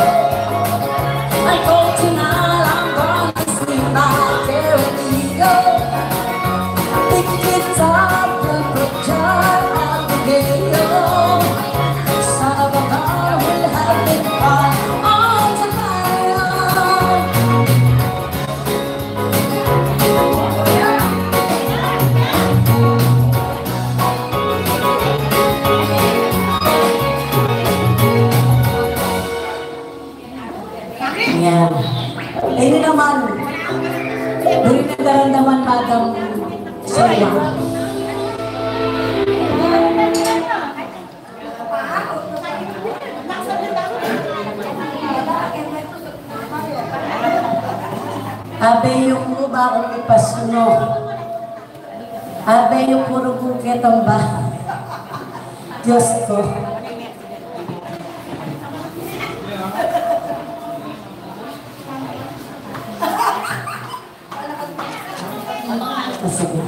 And for tonight I'm gonna see my Sarah Beagle. Big guitar will put joy on the gaygo. Son of a gun will help me find all the battle. Yan. Ini naman, buri na daramdaman, Madam Sarah. Abe yu ku ba ku mi pasno. Abe yu ku rugu ke tamba. Diyos ko. Sige.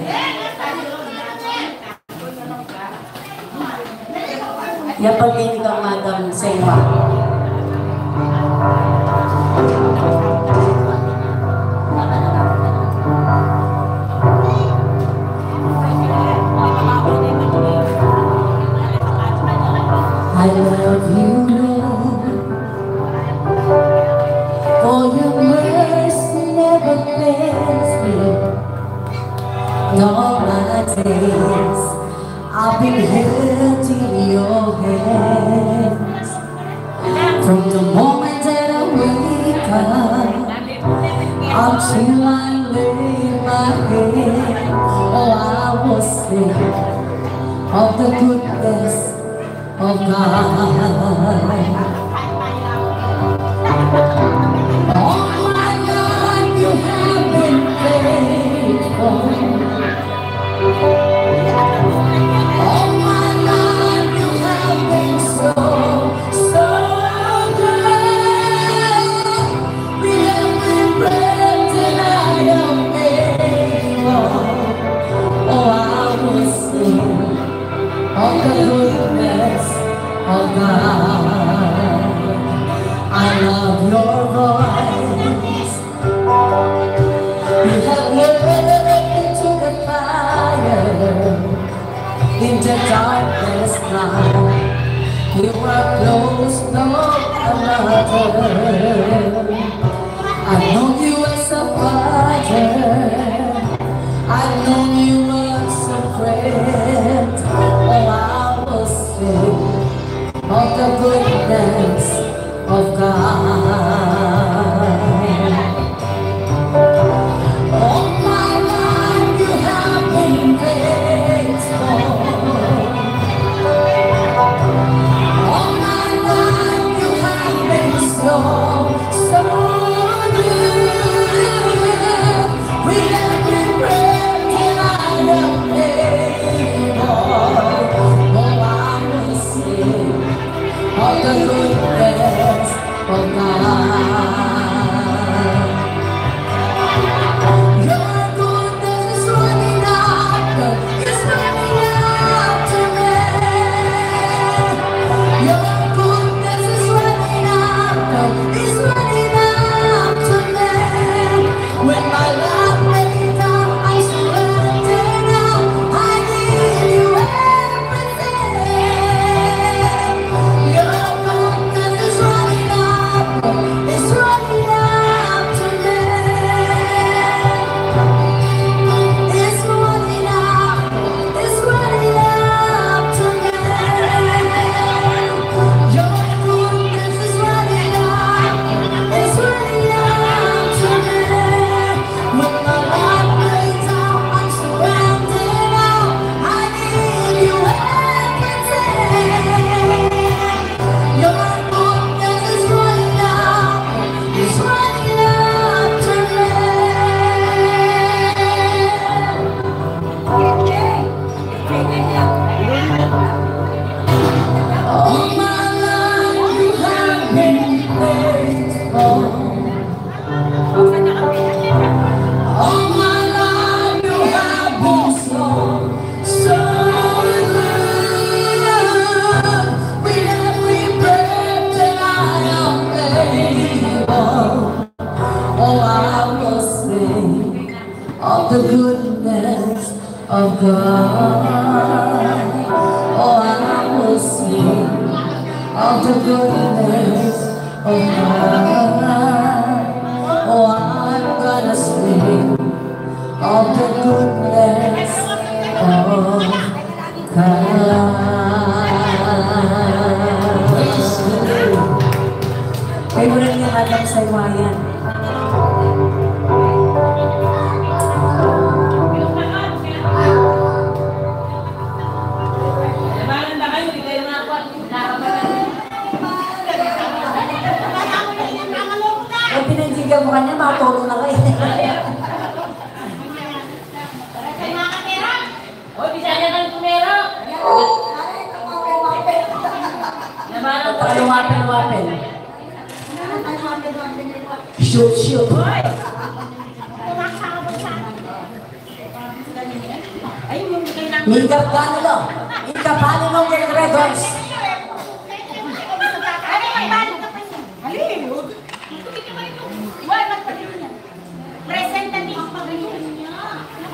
Yapagin kang Madam Sema. I love you, Lord. For your mercy never fails me. In all my days, I've been held in your hands. From the moment that I wake up until I lay my head, oh, I will sing of the goodness of God. All my life you have been faithful. All my life you have been so, so good. With every breath that I am able, oh, I will sing of the goodness of God. I love your voice. You have led me to the fire in the darkest night. You are close, no other. I know you as a father. I know you as a friend. Oh, I will sing of the goodness of God. All my life you have been faithful. All my life you have been so, Oh, I will sing of the goodness of God. Oh, I'm gonna sing of the goodness of God. Kayu na rin yung ating saywayan. Pag pinansigan mo kanya, matulog na kayo. O, bisa niya kan tumero. Naman ang pagluwapin-luwapin. Shoot, shoot. Mingkap ka na lo. Mingkap ka na lo, Gregors. Presentative.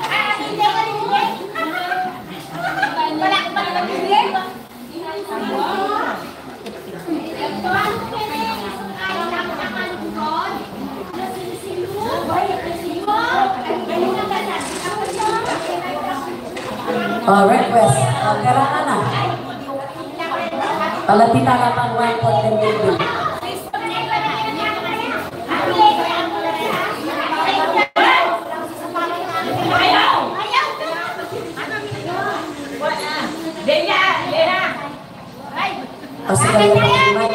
Ah, hindi ka rin, hindi. Wala ka pa rin, hindi. Oh, request. Oh, kailangan na. Palapitan na pang one point ng building. Kasi kayo na naman.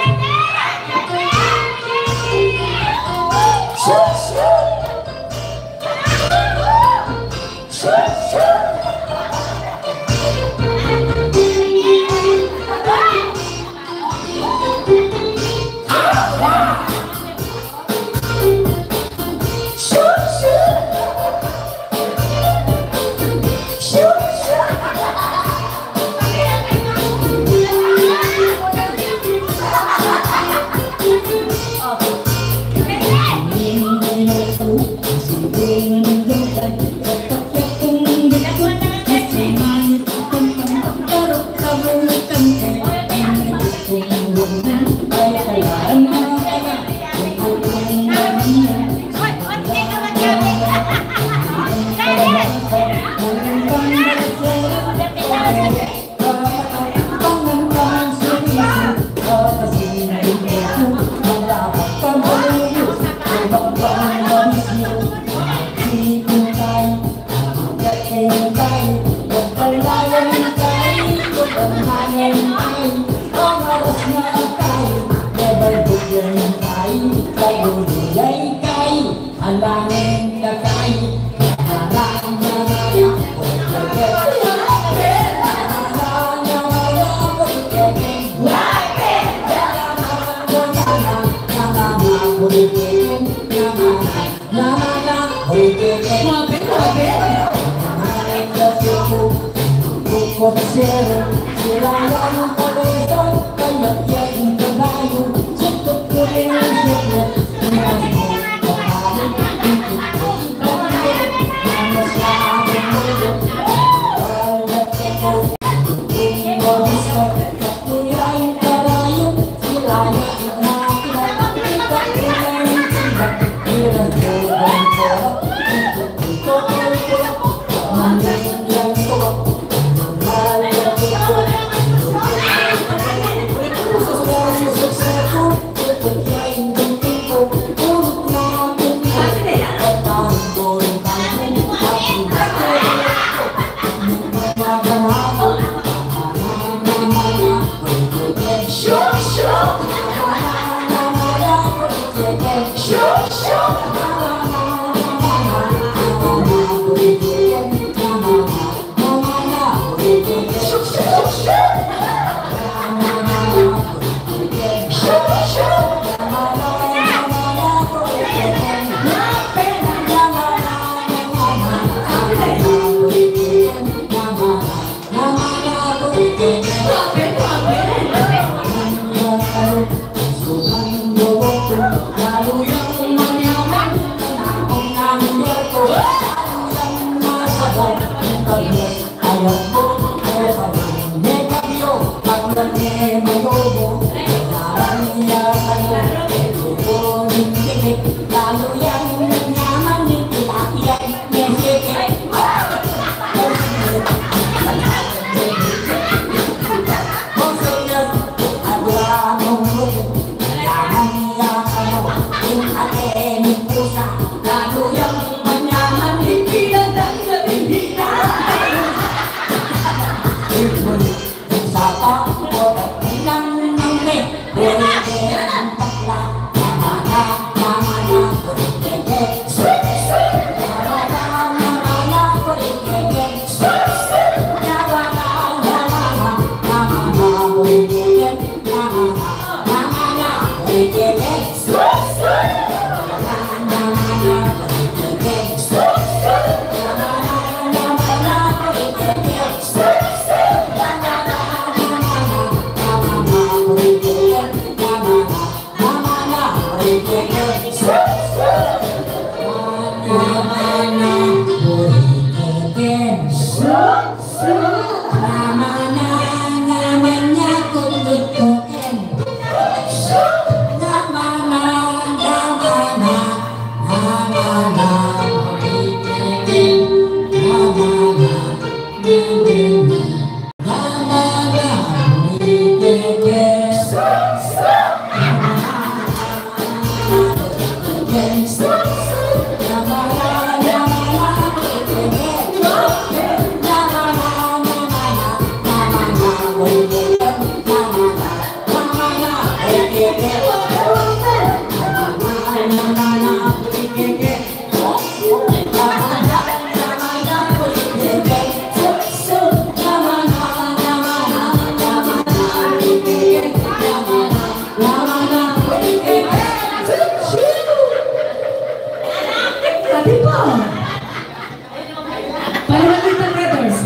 Para mag-interpreters.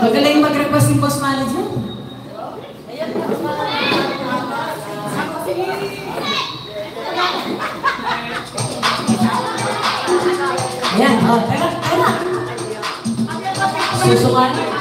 Magaling mag-request yung boss manager. Ayan, o, tara, tara. Susukan.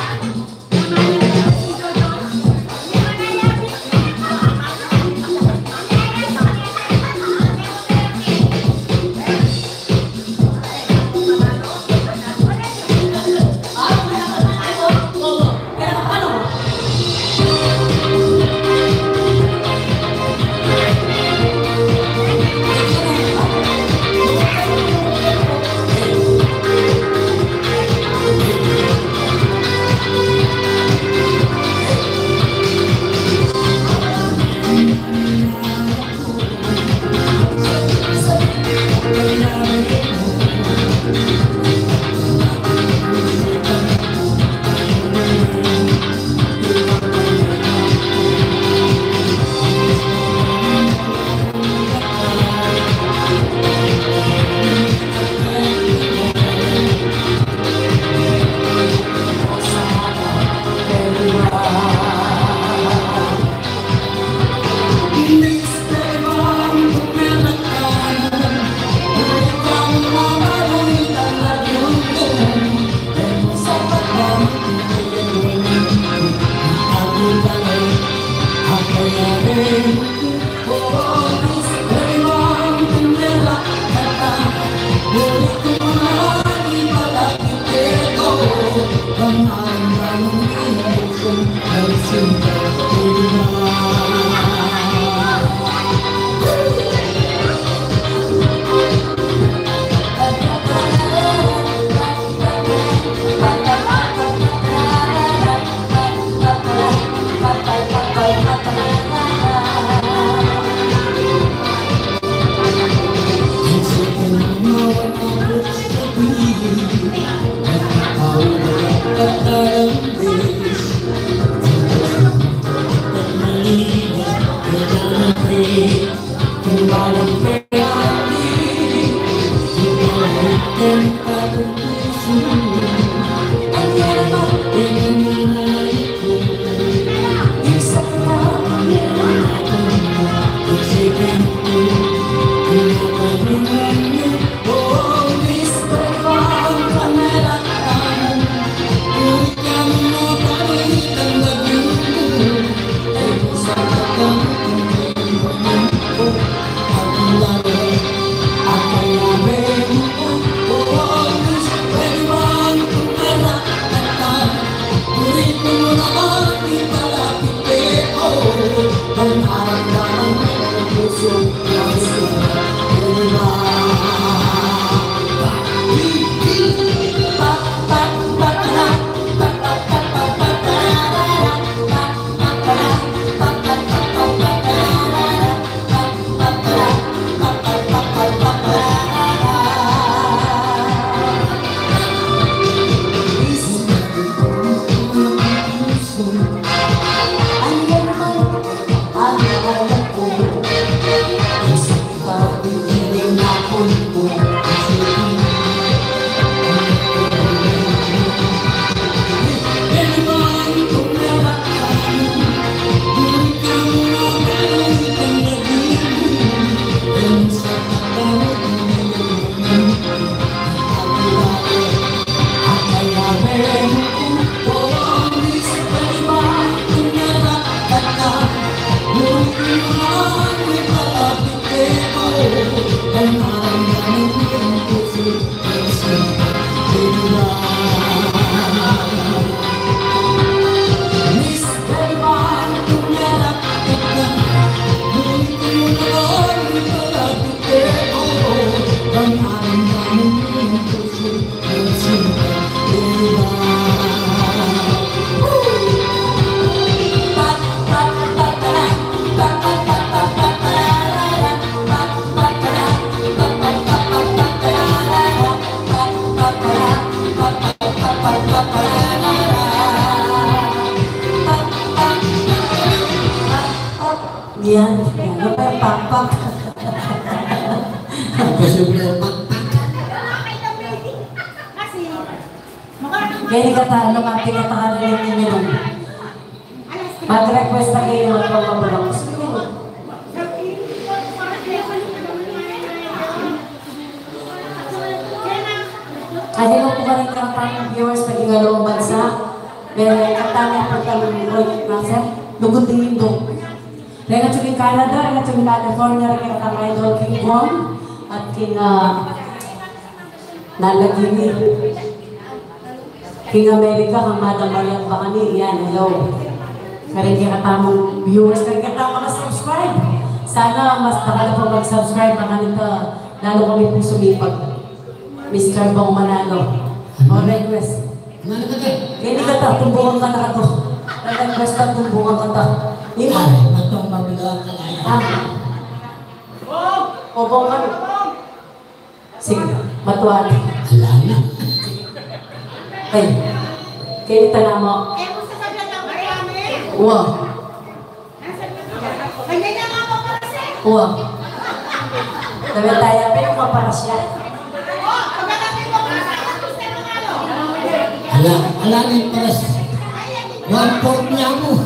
Yan. Ano pa yung pakpak? Imposible ang pakpak. Kaya kata, ano, kati kata ka rin yung minum. Mag-request na kayo ng mga bulak. Ay, hello po karing karatang viewers na king lomang bansa. May karatang po kami, Roy Nasser, lugod ning Indo. Reng atsu king Canada, reng atsu king California, reng karatang idol king Guam, at king, ah, Nalagini. King America, kang Madam Marian Bacani, yan, hello. Karing kekatamung viewers, karing kekatamung subscribe. Sana mas dakal pa mag-subscribe, makanita, lalo kami pung sumipag. Mister Bong Manalo. O, request. Mana ka, te? Keni kata, tumbukan ka na kato. Request ka, tumbukan ka ta. Ina. Ay, matong mabila ka na yan. Ah. O, Bong, ano? Sige, matuan. Ala na. Ay, keni tana mo. Wa. Wa. Tabi taya, pero maparas ya. Ala, ala na ing paras. One fourth niya mu.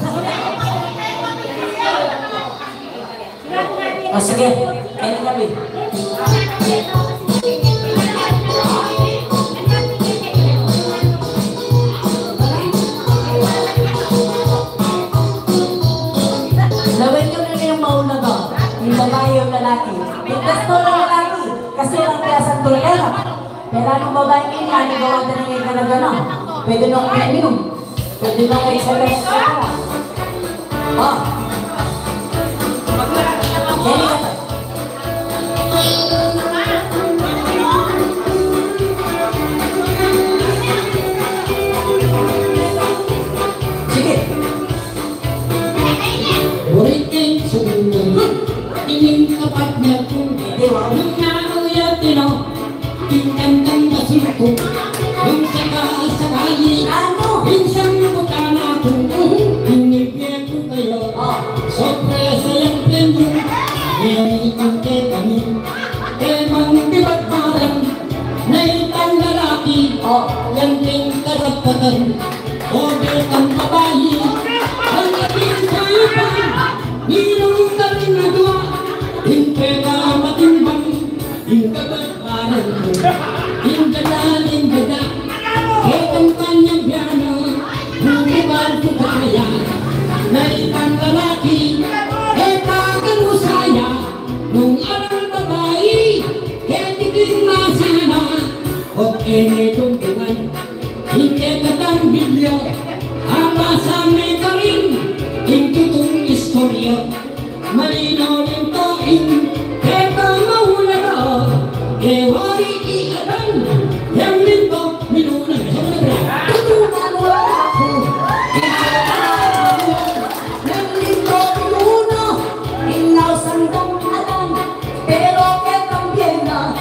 O, sige. Kaya kami. Lawen yu na ing maulaga, ing babai o lalaki. Ing gusto ning lalaki, kasi ang biasang tulera. Pero nung babai ini, ano gawa na rin yung gana-gana? Pwede nung premium. Pwede nung excellent. Ah. Pwede ka. Sige. Uritin sumundun, ining kapat niya kung nung nanu ya tino, tingnan kang masuko, nung saka-sakali, ano? Minsan ko tana kung inibye ko kayo, sorpresa yang premium, ngeni kung kekami, e man dibat barang, na itang lalaki, yan ting karapatan. O, betang babai, ang ating kayupan, ninong ka rin na dua, ing pera matimbang, ing kabat barang, ing gada, ing gada, e kampanya biana, bumibal ko kaya, na itang lalaki, e takan mo saya, nung alang babai, e titing masina, o e ne tungtungan, Ing kekatang Biblia, abasa me karin, ing tutung istorya, malinaw ning taing, keta maulaga, e wari i Adan, yang minuna, minuna, tutu manuan aku, yang minuna, yang minuna, ing nausan kang Adan, pero ketang biye na,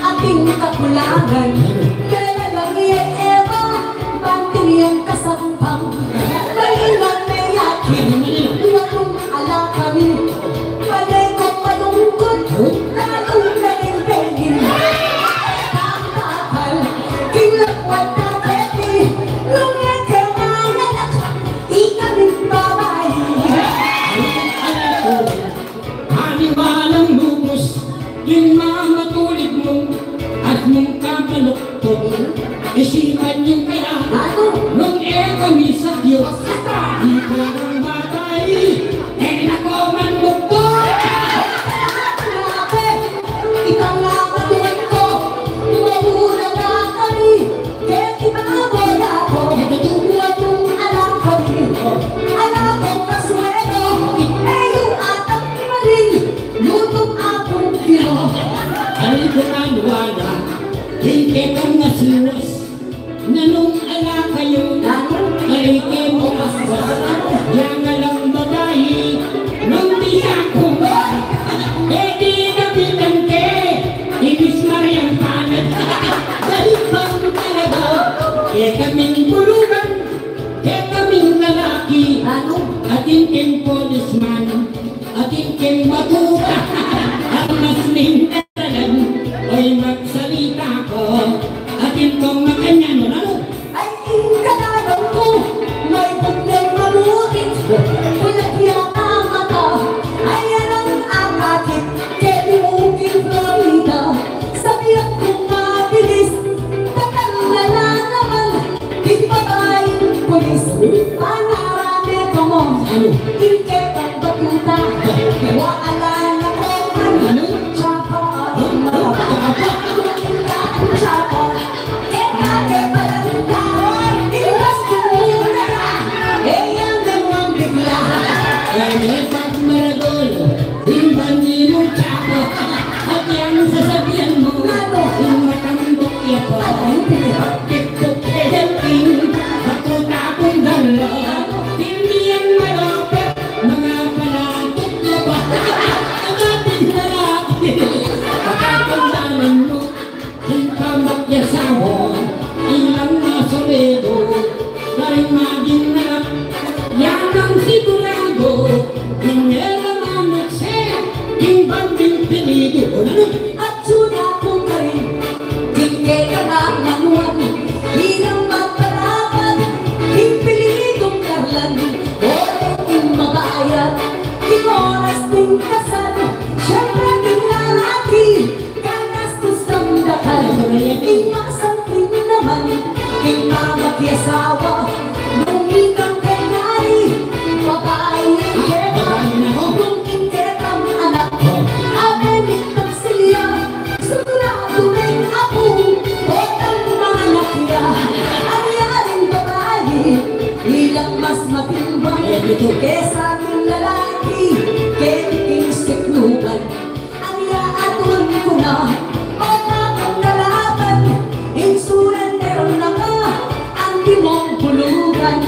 ating kakulangan. Kaya lang iya Eva, banting yang kasampang. Kaya lang may yakin, walung ala kami. Panay ko palungkot, lalung naging pengin. Wala, ing kekang asinwas. Nanung ala kayu, ari ke mu aswas. Yang alang babai, nung bisa ku, e di dapitan ke, inis Mariang Panat. Dahil bang talaga, kekaming bulugan, kekaming lalaki, atin keng polisman, atin keng batuta, armas ning daralan, oy magsalita ka, atin kong makanyan, ano? Ay, ing kalaban ku, may puting maluti, pulat yata mata, ay alang akakit, keti mu king Florida, sabian kung mabilis, tatalala naman, ing babaing pulis, panarame pa mu, ing kekang batuta, wa ala na ko man, tsaka ing mata. Tsaka, keta ke palang tau, ing mas kumuna, e yang naman bigla. Ay, pag maragol, ing bandi mu tsaka, at yang sasabian mu, ing matambok ya pa. Pagkiktuk ke dating, batuta kung dala, ing yan malapit, mga palatuk ya pa. Ang ating lalaki, pagkakundanan mu, ing pamakyasawa, ilang masalido, karing maging anak, yan ang sigurado, ing e la manukse, ing banding pilido, o nanu? At suna ku karin, ing kekang amanuan, ilang maparapat, ing pilidung karlan, o ing mabayat, ing oras ning kasal, siyempre ing lalaki, gagastus ng dakal, ing masanting naman, ing pamakyasawa, nung ikang kanyari, babae, keta, nung ing ketang anak, abe mitang silya, sigurado ning apu, botang manganak ya, ang yaring babae, ilang mas matimbang, kesa ning lalaki, keng siknuban. Anya atun ku na, o kakung kalaban, ing surrender na ka, anti mung bulugan.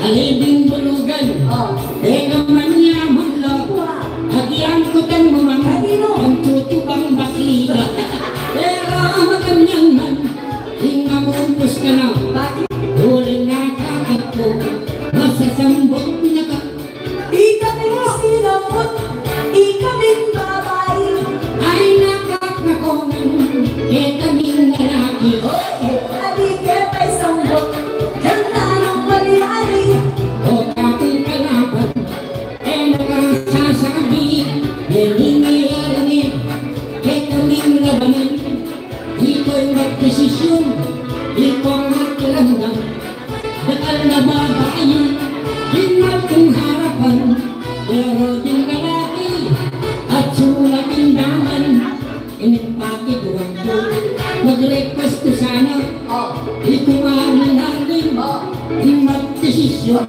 Ali ding bulugan, o, e ka manyaman la, agyang kutang mu man, ang tutubang bakila. Pero makanyan man, ing mabubus ka na, bakit? Uli na kakit ku, masasambot na ka. Ikami sinambut, ikami babai. Ay, nakakakongan, ketang lalaki. Oy, adi ke pa isambut, kanta nang maliari. O kakung kalaban, e na ka sasabi, e ni ni ni, ketang labanan. Ikaw ing magdesisyun, ikaw ing magkilangan. Dakal na babai ing ating harapan, pero ding lalaki, atsu na ing daman. Ining pakiduan ku, mag-request ku sana, ikaw ing ating ing magdesisyun.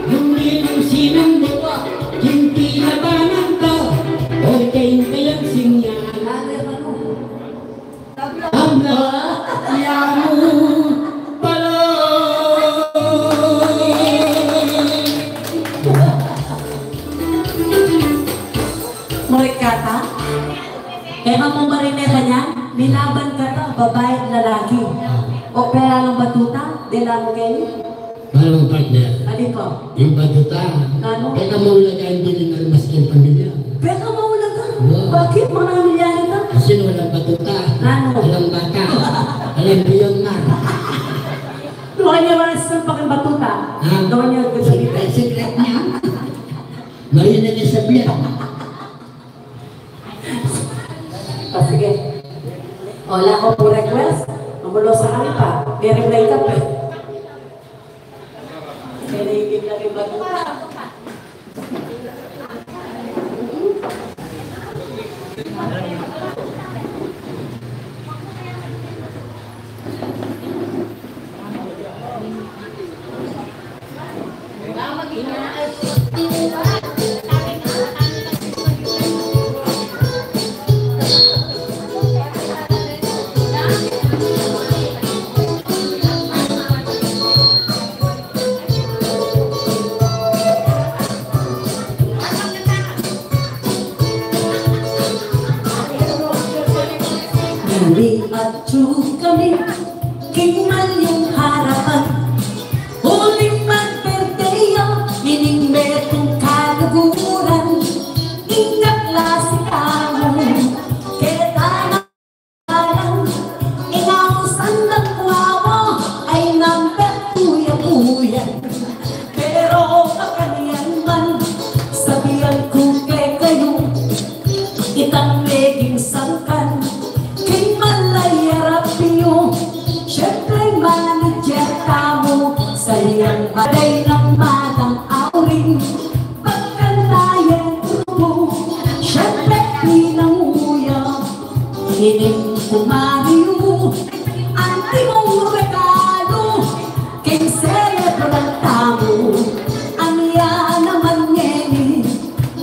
Nung ninang sinang dua, ing kilabanan ka, o ikaw ing kayang sinyal. Abla, yamu pala. Murit kata? Kaya ka mu marine kanyan, nilaban kata, babai, lalaki. O pera lang batuta, dela mu keni? Parang partner. Adi pa? Ing batuta. Nanu? Kaya ka maulaga ing bili na mas king pamilya. Kaya ka maulaga? Wa. Bakit? Manamilya na ka? Kasi walang batuta. Nanu? Walang bata. Walang biyon na. Doon niya wala sa pagkang batuta. Ha? Doon niya gusto. Secret, secret niya. Marina niya sabihan. O, sige. O, wala ka pung request? Mamulo sa kami pa. May reply ka pa. Kaya naigit na rin ba ito? Kami at kami, king malyung harapan. Uling mag-birthday ya, ining metung kaluguran. Ing kaklasi tamu, keta na lang, ing ausan dang wawa, ay number two ya pu yan. Pero makanyan man, sabian ku kekayu, itang meging sangkan king malayarap yu. Siyempre, manager tamu, sayang baday nang madang auring pagkantayan ku. Siyempre, pinanguya ining kumari yu, antimong regalu king selebrant tamu. Anya naman ngeni,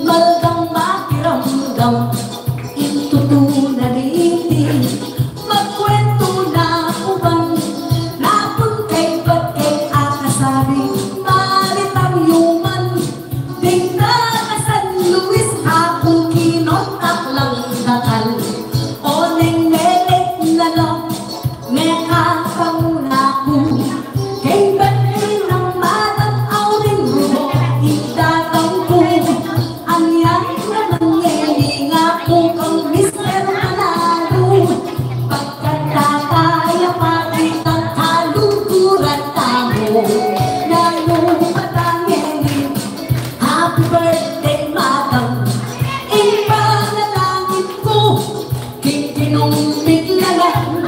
maldang makiramdam ing tutu na niti. Magkwentu na ku ban, napun kaybat keng akasabi, maritang yu man. Ding taga San Luis aku kinontak lang dakal. O neng melet na lang, mekakauna ku. Keng bati nang madang auring rubo, idatang ku. Anyan naman ngeni ngaku kang Mister Manalo, pagkataya pa kitang kaluguran tamu. Nanu pa ta ngeni, happy birthday, madam. Ing panalangin ku king Ginung miglalang,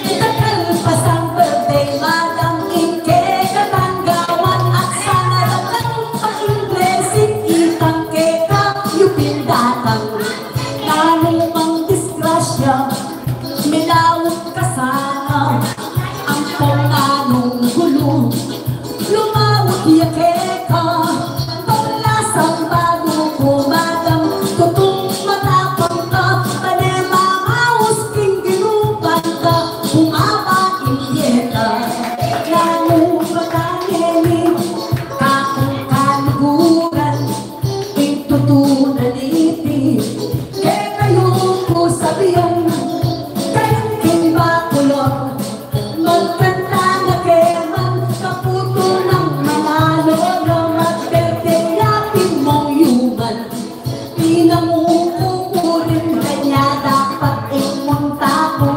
ing kakalpasan birthday, madam, ing kekatang gawan, at sana dakal pa ing blessing itang keka yu pin datang. Nanu mang disgrasya, milaut ka sana, ampong nanung gulu, lumaut ya keka. Paglasang balu ku, madam, tutung matapang ka, pane mamaus king Ginu panta, bumaba ing dieta. Nanu pa ta ngeni, kakung kaluguran, ing tutu na niti. Kekayu ku sabian, kayang king bakulor, magkanta na ke man, kaputol nang Manalo, no, mag-birthday ya pin mung yuman. Pinamuku ku rin kanya dapat ing munta ku.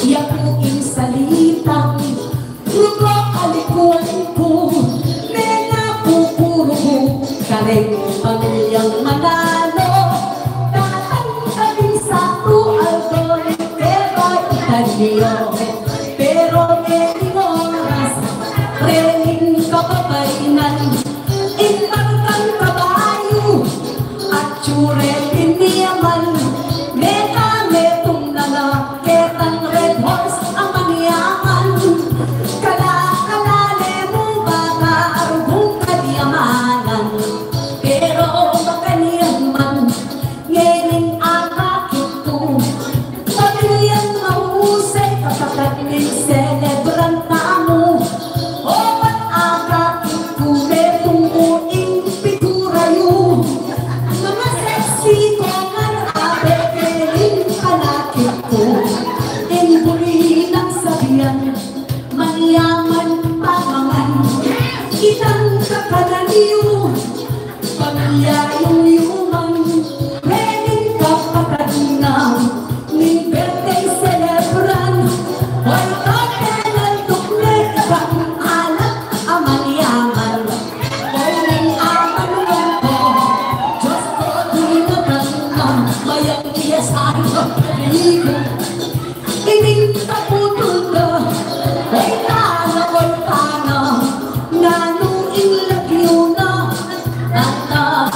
Ya ku ing salitang rugo alikuan ku, mena ku ku rugo kareng pamilyang Manalo. Datang ka ding saktu aldo, ning keba itan yu. Pero ngening oras, rening kababainan, ing markang kabayu, atsu re pin ya man, meka metung na la ketang Red Horse a manyaman. Kala-kala ne mu baka arugong kadyamanan, pero makanyan man, ngening akakit ku, pamilyang mahusay, kapatad ning selebrant tamu. O, ba't akakit ku, metung mu ing pitura yu? Mga sexy ko ngan, abe, kening panakit ku. Ing buri nang sabian, manyaman pa mangan itang kakanan yu. Pamilya yung yuman, rening kapatad na, ning birthday celebrant. Oy, kapenal tukne, ibang anak a manyaman. Oy, ning amanuan ku, Diyos ku, di na tanda, mayang iya sa akin, ining kaputol na. Oy, tana, oy, tana, nanu ing lagyu na, tana,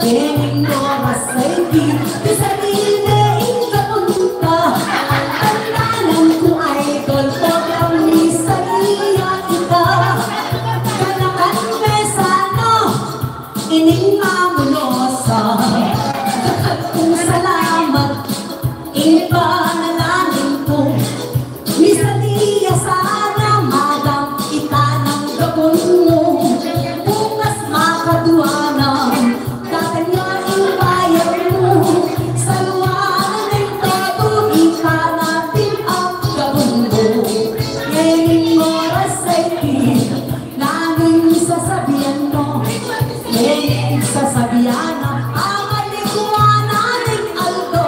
Ining oras a iti, misan ne ing kapunta, tandanan ku ay idol ku, misan ne ita. Kanakan me sana ining mamunosa. Dakal kung salamat, ing panalangin ku. Misan ne ya sana, madam, ita nang gabun mu. Bukas makadua na, datan ya ing bayad mu. Saluan ing todo, ita na pin ang gabun mu. Ngening oras a iti, nanu ing sasabian mu? Ngening sasabian na, amalikuan na ning aldo,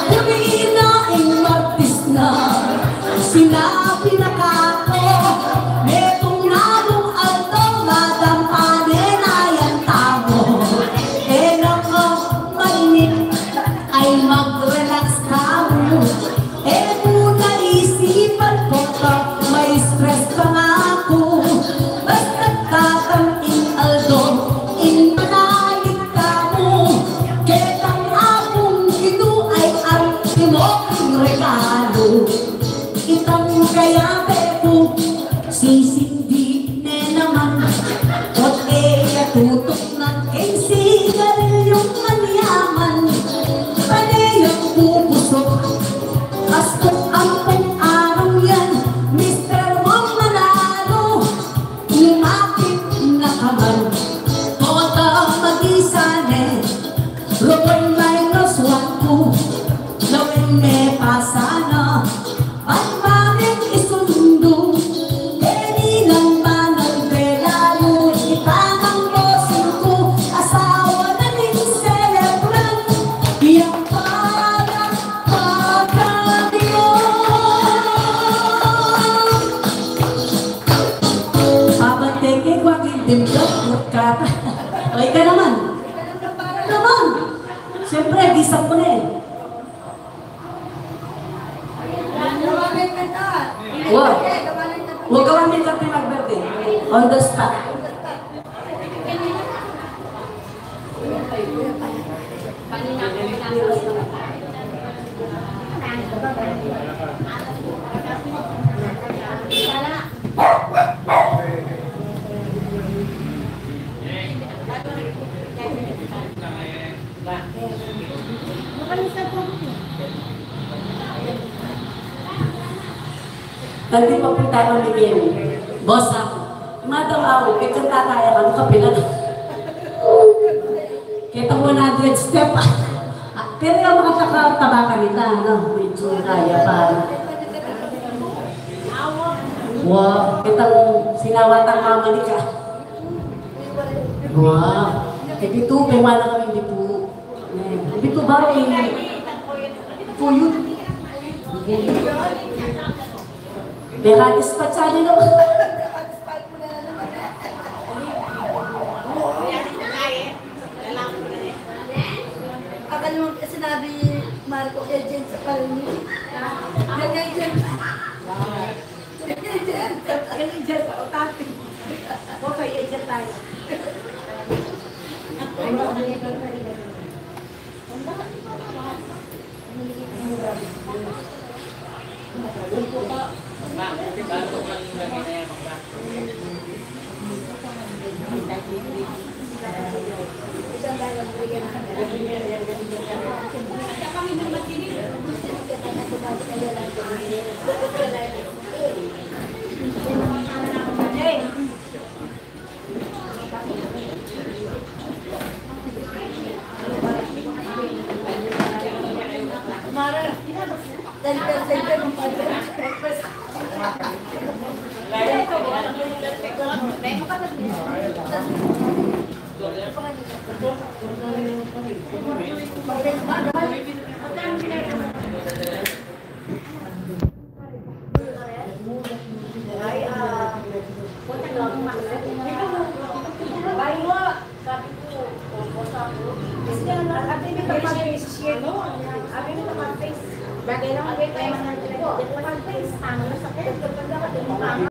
bumi na ing Martis na. Sinabi na kako, metung nanung aldo, madam, pane na yan tamu. E na ka mainip, ay mag-relax kamu. E mu na isipan, pota ma-stress pa nga aku. Basta tatam ing aldo, ing manalig tamu. Ketang Apung Ginu ay antimo ing regalu. Itang kayabe ku, sisindi ne naman. Ot e ya tutuk nang king sigarilyung manyaman. Pane yang pupusok, astuk ampong arung yan, Mister Mom Manalo. Lumapit na ka man, pota magisa ne, rugon minus one ku, lawen me pa sana. At maming isundu, deni nang manang belalu, ita nang bosin ku, asawa na ning selebran, yang para pagkadiyo. Pabante ke, gua king dimdok, mut ka. O, ika naman. Naman. Siyempre, gisap ko na e. Wa. Wa, gawa mi kante mag-birthday. On the spot. Tanti papunta kami keng boss aku. Madam aku, keceng tataya kami kapilan. Ketang one hundred step. Pero yung mga taga-Tabacan ita, ano, medyo kaya pa. Wa, ketang sinawatan mamanik ka. Wa, e ditu, pemana kami ditu. E ditu ba, e, tuyut. Pera dispatch aja lo. Akala mo kasi sinabi, Marco, agent sa Palmi. Yung agent. Yung agent. Yung agent. O, tapi. Okay, agent tayo.